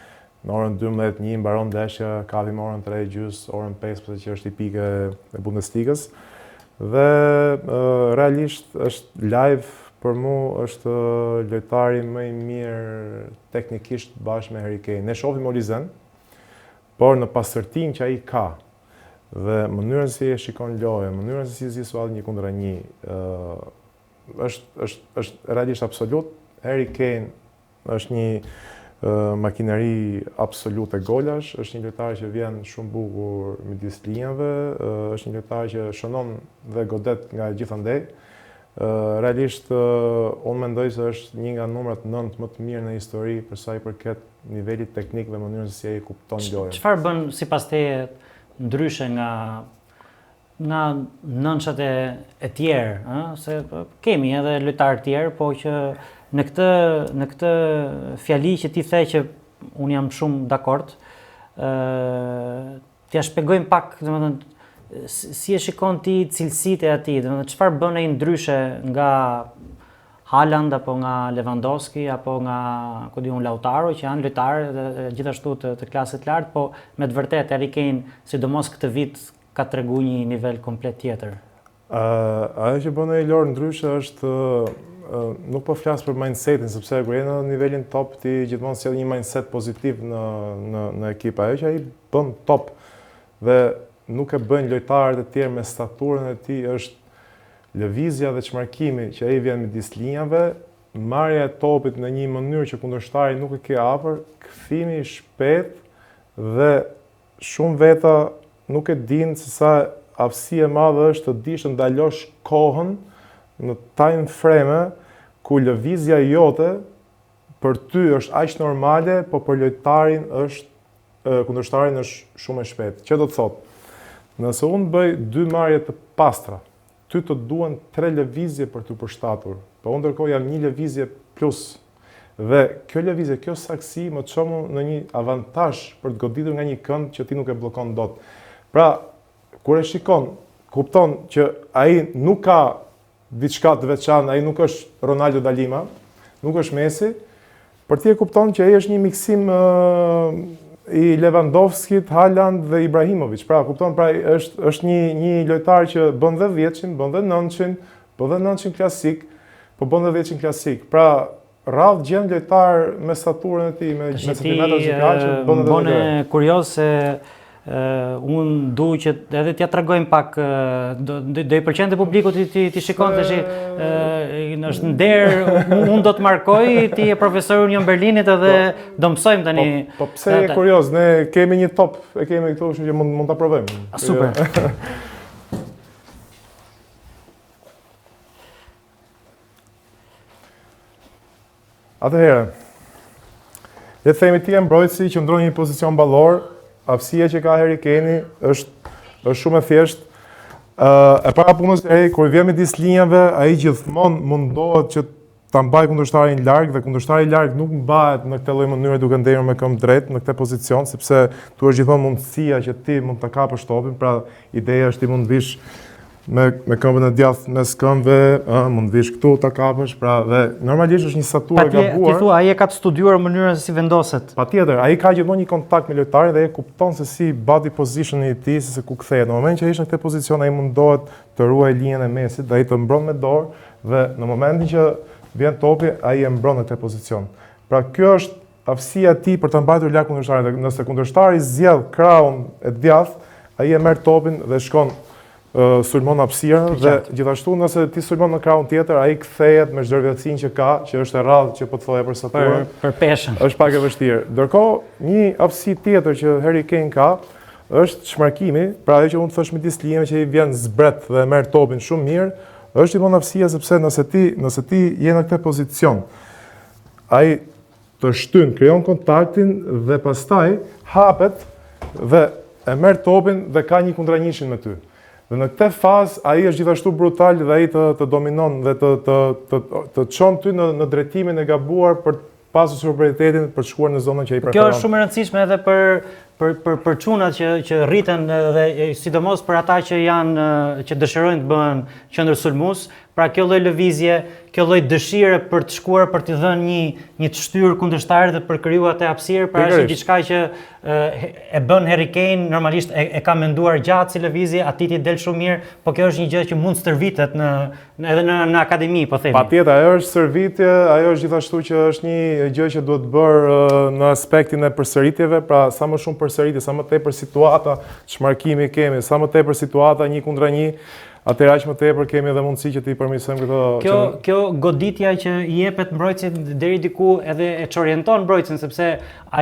Në orën 12, një mbaron ndeshja, kapim orën 3 gjys, orën 5, përse që është tipike e Bundesligës. Dhe realisht është live për mu është lojtari më i mirë teknikisht bashkë me Harry Kane. Ne shohim Olisen, por në pastërtinë që ai ka dhe mënyrën si e shikon lojën, mënyrën se si zgjidh situatën një kundra një, është është është realisht absolut. Harry Kane Është një makineri absolute golash, është një lojtar që vjen shumë bukur midis linjave, është një lojtar që shënon dhe godet nga gjithandej. Realisht unë mendoj se është një nga numrat 9 më të mirë në histori për sa i përket nivelit teknik dhe mënyrën se si ai kupton lojën. Çfarë bën sipas teje ndryshe nga nga nënshat e, e tjerë, ë, se po, kemi edhe lojtarë tjerë, po që në këtë në këtë fjali që ti the që unë jam shumë dakord, ë t'ia shpjegojmë pak, domethënë si e shikon ti cilësitë e atij, domethënë çfarë bën ai ndryshe nga Haaland apo nga Lewandowski apo nga, ku di unë, Lautaro, që janë lojtarë edhe gjithashtu të, të klasit të lartë, po me të vërtetë Harry Kane, sidomos këtë vit ka tregu një nivel komplet tjetër. Ajo që bën ai Lor ndryshe është nuk po flas për mindsetin, sepse kur je në nivelin top ti gjithmonë sjell një mindset pozitiv në në në ekip. Ajo që ai bën top dhe nuk e bëjnë lojtarët e tjerë me staturën e tij është lëvizja dhe çmarkimi që ai vjen midis linjave, marrja e topit në një mënyrë që kundërshtari nuk e ke afër, kthimi i shpejtë dhe Shumë veta nuk e dinë se sa aftësi e madhe është të dish të ndalosh kohën në time frame ku lëvizja jote për ty është aq normale, po për lojtarin është kundërshtarin është shumë e shpejtë. Që do të thotë, nëse unë bëj dy marrje të pastra, ty të duhen tre lëvizje për t'u përshtatur, po unë ndërkohë jam një lëvizje plus Dhe kjo lëvizje, kjo saktësi më çon mu në një avantazh për të goditur nga një kënd që ti nuk e bllokon dot. Pra, kur e shikon, kupton që ai nuk ka diçka të veçantë, ai nuk është Ronaldo da Lima, nuk është Messi, por ti e kupton që ai është një miksim i Lewandowskit, Haaland dhe Ibrahimovic. Pra, kupton, pra është është një një lojtar që bën dhe dhjetëshin, bën dhe nëntëshin, bën dhe nëntëshin klasik, Po bën dhe dhjetëshin klasik. Pra, rrallë gjen lojtar me staturën e tij, me me centimetra që ka që bën edhe Bëne kurioz se uh, unë du që edhe t'ja tregojmë pak do, do, do i pëlqente publikut ti ti, ti shikon tash uh, është nder unë do të markoj ti je profesor Union Berlinit edhe po, do mësojmë tani po, po pse je kurioz ne kemi një top e kemi këtu kështu që mund mund ta provojmë super Atëherë, le të themi ti je mbrojtësi që qëndron në një pozicion ballor, aftësia që ka Harry Kane është është shumë e thjeshtë. Ë e para punës Harry kur vjen midis linjave, ai gjithmonë mundohet që ta mbajë kundërshtarin larg dhe kundërshtari larg nuk mbahet në këtë lloj mënyre duke ndenjur me këmbë drejt në këtë pozicion, sepse tu është gjithmonë mundësia që ti mund ta kapësh topin, pra ideja është ti mund të vish me me këmbën e djathtë mes këmbëve, ë, mund të vish këtu ta kapësh, pra dhe normalisht është një staturë e gabuar. Ti thua ai e ka të studiuar mënyrën se si vendoset. Patjetër, ai ka gjithmonë një kontakt me lojtarin dhe e kupton se si body positioni i tij, se ku kthehet. Në momentin që ai është në këtë pozicion, ai mundohet të ruajë linjën e mesit dhe ai të mbron me dorë Dhe në momentin që vjen topi, ai e mbron në këtë pozicion. Pra kjo është aftësia e tij për të mbajtur larg kundërshtarin. Dhe nëse kundërshtari zgjedh krahun e djathtë, ai e merr topin dhe shkon sulmon hapësirën dhe gjithashtu nëse ti sulmon në krahun tjetër, ai kthehet me zhdërvjelltësinë që ka, që është e rrallë që po të thoja për staturën. Për, për peshën. Është pak e vështirë. Ndërkohë, një aftësi tjetër që Harry Kane ka është çmarkimi, pra ajo që unë të thashë midis linjave që ai vjen zbret dhe merr topin shumë mirë, Është gjithmonë aftësia sepse nëse ti, nëse ti je në këtë pozicion, ai të shtyn, krijon kontaktin dhe pastaj hapet dhe e merr topin dhe ka një kundra njëshin me ty. Dhe në këtë fazë ai është gjithashtu brutal dhe ai të të dominon dhe të të të të çon ty në në drejtimin e gabuar për pasur superioritetin për të shkuar në zonën që ai preferon. Kjo është shumë e rëndësishme edhe për për për për çunat që që rriten dhe sidomos për ata që janë që dëshirojnë të bëhen qendërsulmues. Pra kjo lloj lëvizje, kjo lloj dëshire për të shkuar për t'i dhënë një një të shtyrë kundërshtarit dhe për krijuar atë hapësirë, pra është diçka që e, e bën Harry Kane, normalisht e, e ka menduar gjatë si lëvizje, atij i del shumë mirë, po kjo është një gjë që mund të stërvitet në, në edhe në në akademi, po themi. Patjetër, ajo është stërvitje, ajo është gjithashtu që është një gjë që duhet bërë në aspektin e përsëritjeve, pra sa më shumë përsëritje, sa më tepër situata çmarkimi kemi, sa më tepër situata një kundra një, Atëherë aq më tepër kemi edhe mundësi që t'i përmirësojmë këto. Kjo që... kjo goditja që i jepet mbrojtësit deri diku edhe e çorienton mbrojtësin sepse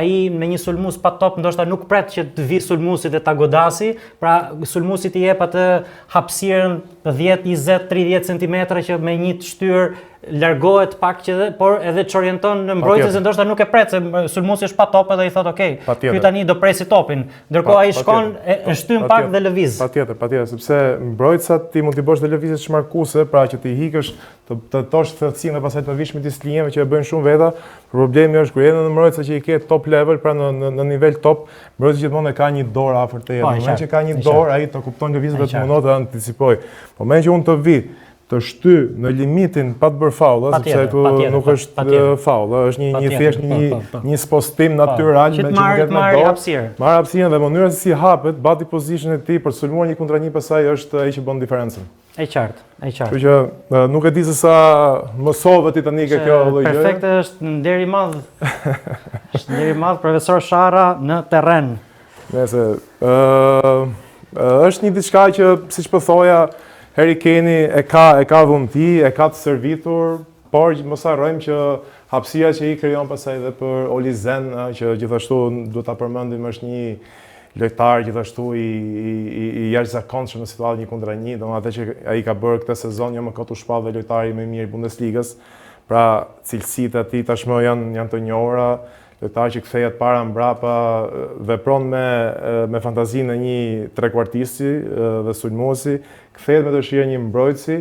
ai me një sulmues pa top ndoshta nuk pret që të vijë sulmuesi dhe ta godasi, pra sulmuesit i jep atë hapësirën 10, 20, 30 cm që me një të shtyrë largohet pak që dhe, por edhe çorienton mbrojtësin se ndoshta nuk e pret se sulmuesi është pa top edhe i thotë ok, ky tani do presi topin. Ndërkohë ai shkon e, e shtyn pak dhe lëviz. Patjetër, patjetër, sepse mbrojtësat ti mund t'i bësh dhe lëvizje çmarkuese, pra që t'i ikësh të të tosh thellësinë dhe pastaj të vish midis linjave që e bëjnë shumë veta. Por problemi është kur je në mbrojtësa që i ke top level, pra në në, në nivel top, mbrojtësi gjithmonë e ka një dorë afër teje. Po, në moment që ka një dorë, ai të kupton lëvizjet dhe të mundohet të anticipojë. Po në moment që unë të vi të shty në limitin pa të bërë faull, sepse këtu nuk është faull, është një një thjesht një po, po, po. një spostim natyral me që mund të marrë hapësirë. Marr hapësirën dhe mënyra se si hapet, body position e tij për të sulmuar një kundra një pasaj është ai që bën diferencën. E qartë, e qartë. Kështu që nuk e di se sa mësove ti tani ke kjo lloj gjëje. Perfekte është nder i madh. Është nder i madh profesor Sharra në terren. Nëse ë është një diçka që siç po thoja, Harry Kane e ka e ka dhunti, e ka të stërvitur, por mos harrojmë që hapësira që i krijon pastaj edhe për Olisen, që gjithashtu duhet ta përmendim është një lojtar gjithashtu i i i, i jashtëzakonshëm në situatë një kundra një, domethënë atë që ai ka bërë këtë sezon jo më kot u shpall dhe lojtari më i mirë i Bundesligës. Pra cilësitë e tij tashmë janë janë të njohura, Lojtar që kthehet para mbrapa, vepron me me fantazinë e një trekuartisti dhe sulmuesi, kthehet me dëshirën e një mbrojtësi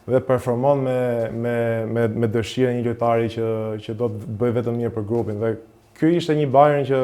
dhe performon me me me me dëshirën e një lojtari që që do të bëjë vetëm mirë për grupin. Dhe ky ishte një Bayern që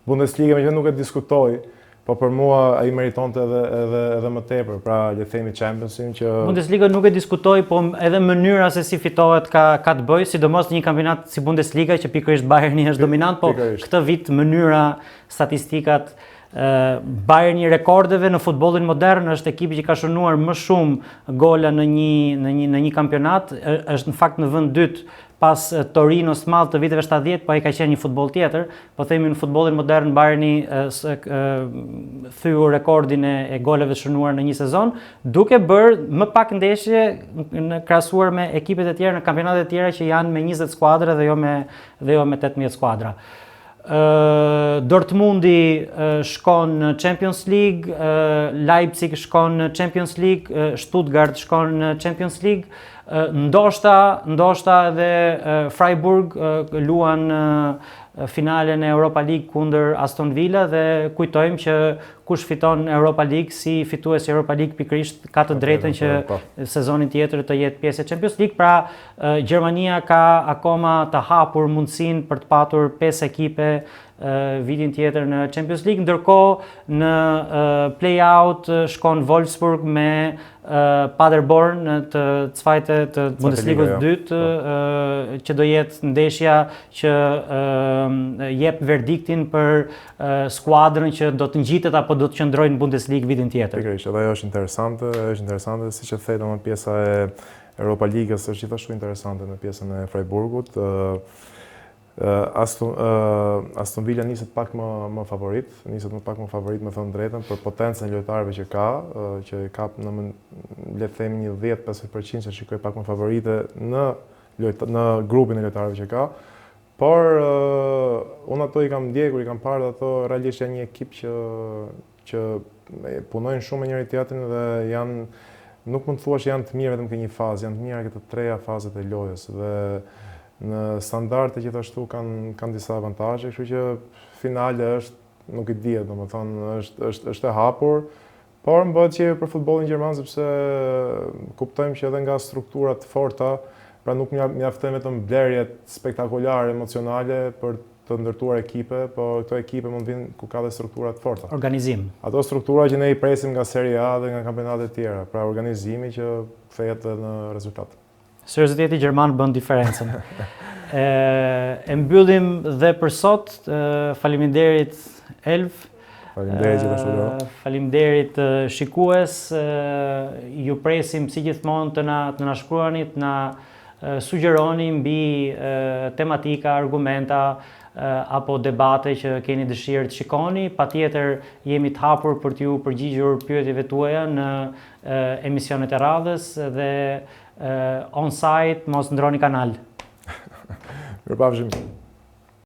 Bundesliga meqë nuk e diskutoi, Po për mua ai meritonte edhe edhe edhe më tepër, pra le të themi Championsin që Bundesliga nuk e diskutoi, po edhe mënyra se si fitohet ka ka të bëjë, sidomos në një kampionat si Bundesliga që pikërisht Bayerni është dominant, po këtë vit mënyra, statistikat Bayerni i rekordeve në futbollin modern është ekipi që ka shënuar më shumë gola në një në një në një kampionat, është në fakt në vend dytë pas Torinos së madh të viteve 70, po ai ka qenë një futboll tjetër, po themi në futbollin modern Bayerni theu rekordin e, e golave të shënuar në një sezon, duke bërë më pak ndeshje në krahasuar me ekipet e tjera në kampionatet e tjera që janë me 20 skuadra dhe jo me dhe jo me 18 skuadra. Dortmundi shkon në Champions League, Leipzig shkon në Champions League, Stuttgart shkon në Champions League, ndoshta ndoshta edhe Freiburg luan finalen e Europa League kundër Aston Villa dhe kujtojmë që kush fiton Europa League si fitues i Europa League pikërisht ka të drejtën që po. sezonin tjetër të jetë pjesë e Champions League, pra Gjermania ka akoma të hapur mundësinë për të patur 5 ekipe vitin tjetër në Champions League, ndërkohë në play-out shkon Wolfsburg me Paderborn në të Zweite të Bundesligës së dytë, po. që do jetë ndeshja që jep verdiktin për skuadrën që do të ngjitet apo do të qëndrojë në Bundesligë vitin tjetër. Pikërisht, edhe ajo është interesante, është interesante siç e the, domethënë pjesa e Europa Ligës është gjithashtu interesante në pjesën e Freiburgut. Aston, Aston Villa niset pak më më favorit, niset më pak më favorit me thënë drejtën për potencën e lojtarëve që ka, që e kap në më, le të themi një 10-15% që shikoj pak më favorite në në grupin e lojtarëve që ka. Por uh, unë ato i kam ndjekur, i kam parë dhe ato realisht janë një ekip që që punojnë shumë me njëri tjetrin dhe janë nuk mund të thuash janë të mirë vetëm ke një fazë, janë të mirë ke të treja fazat e lojës dhe në standarde gjithashtu kanë kanë disa avantazhe, kështu që finale është nuk i dihet, domethënë është është është e hapur, por më bëhet qejfi për futbollin gjerman sepse kuptojmë që edhe nga struktura të forta, pra nuk mjaftojnë vetëm blerjet spektakolare emocionale për të ndërtuar ekipe, po këto ekipe mund të vinë ku ka dhe struktura të forta. Organizim. Ato struktura që ne i presim nga Serie A dhe nga kampionatet e tjera, pra organizimi që kthehet edhe në rezultat. Serioziteti gjerman bën diferencën. e, e mbyllim dhe për sot. Faleminderit Elv. Faleminderit gjithashtu Leo. Faleminderit shikues. Ju presim si gjithmonë të na të na shkruani, të na sugjeroni mbi tematika, argumenta apo debate që keni dëshirë të shikoni. Patjetër jemi të hapur për t'ju përgjigjur pyetjeve tuaja në emisionet e radhës dhe Onside mos ndroni kanal. Mirupafshim.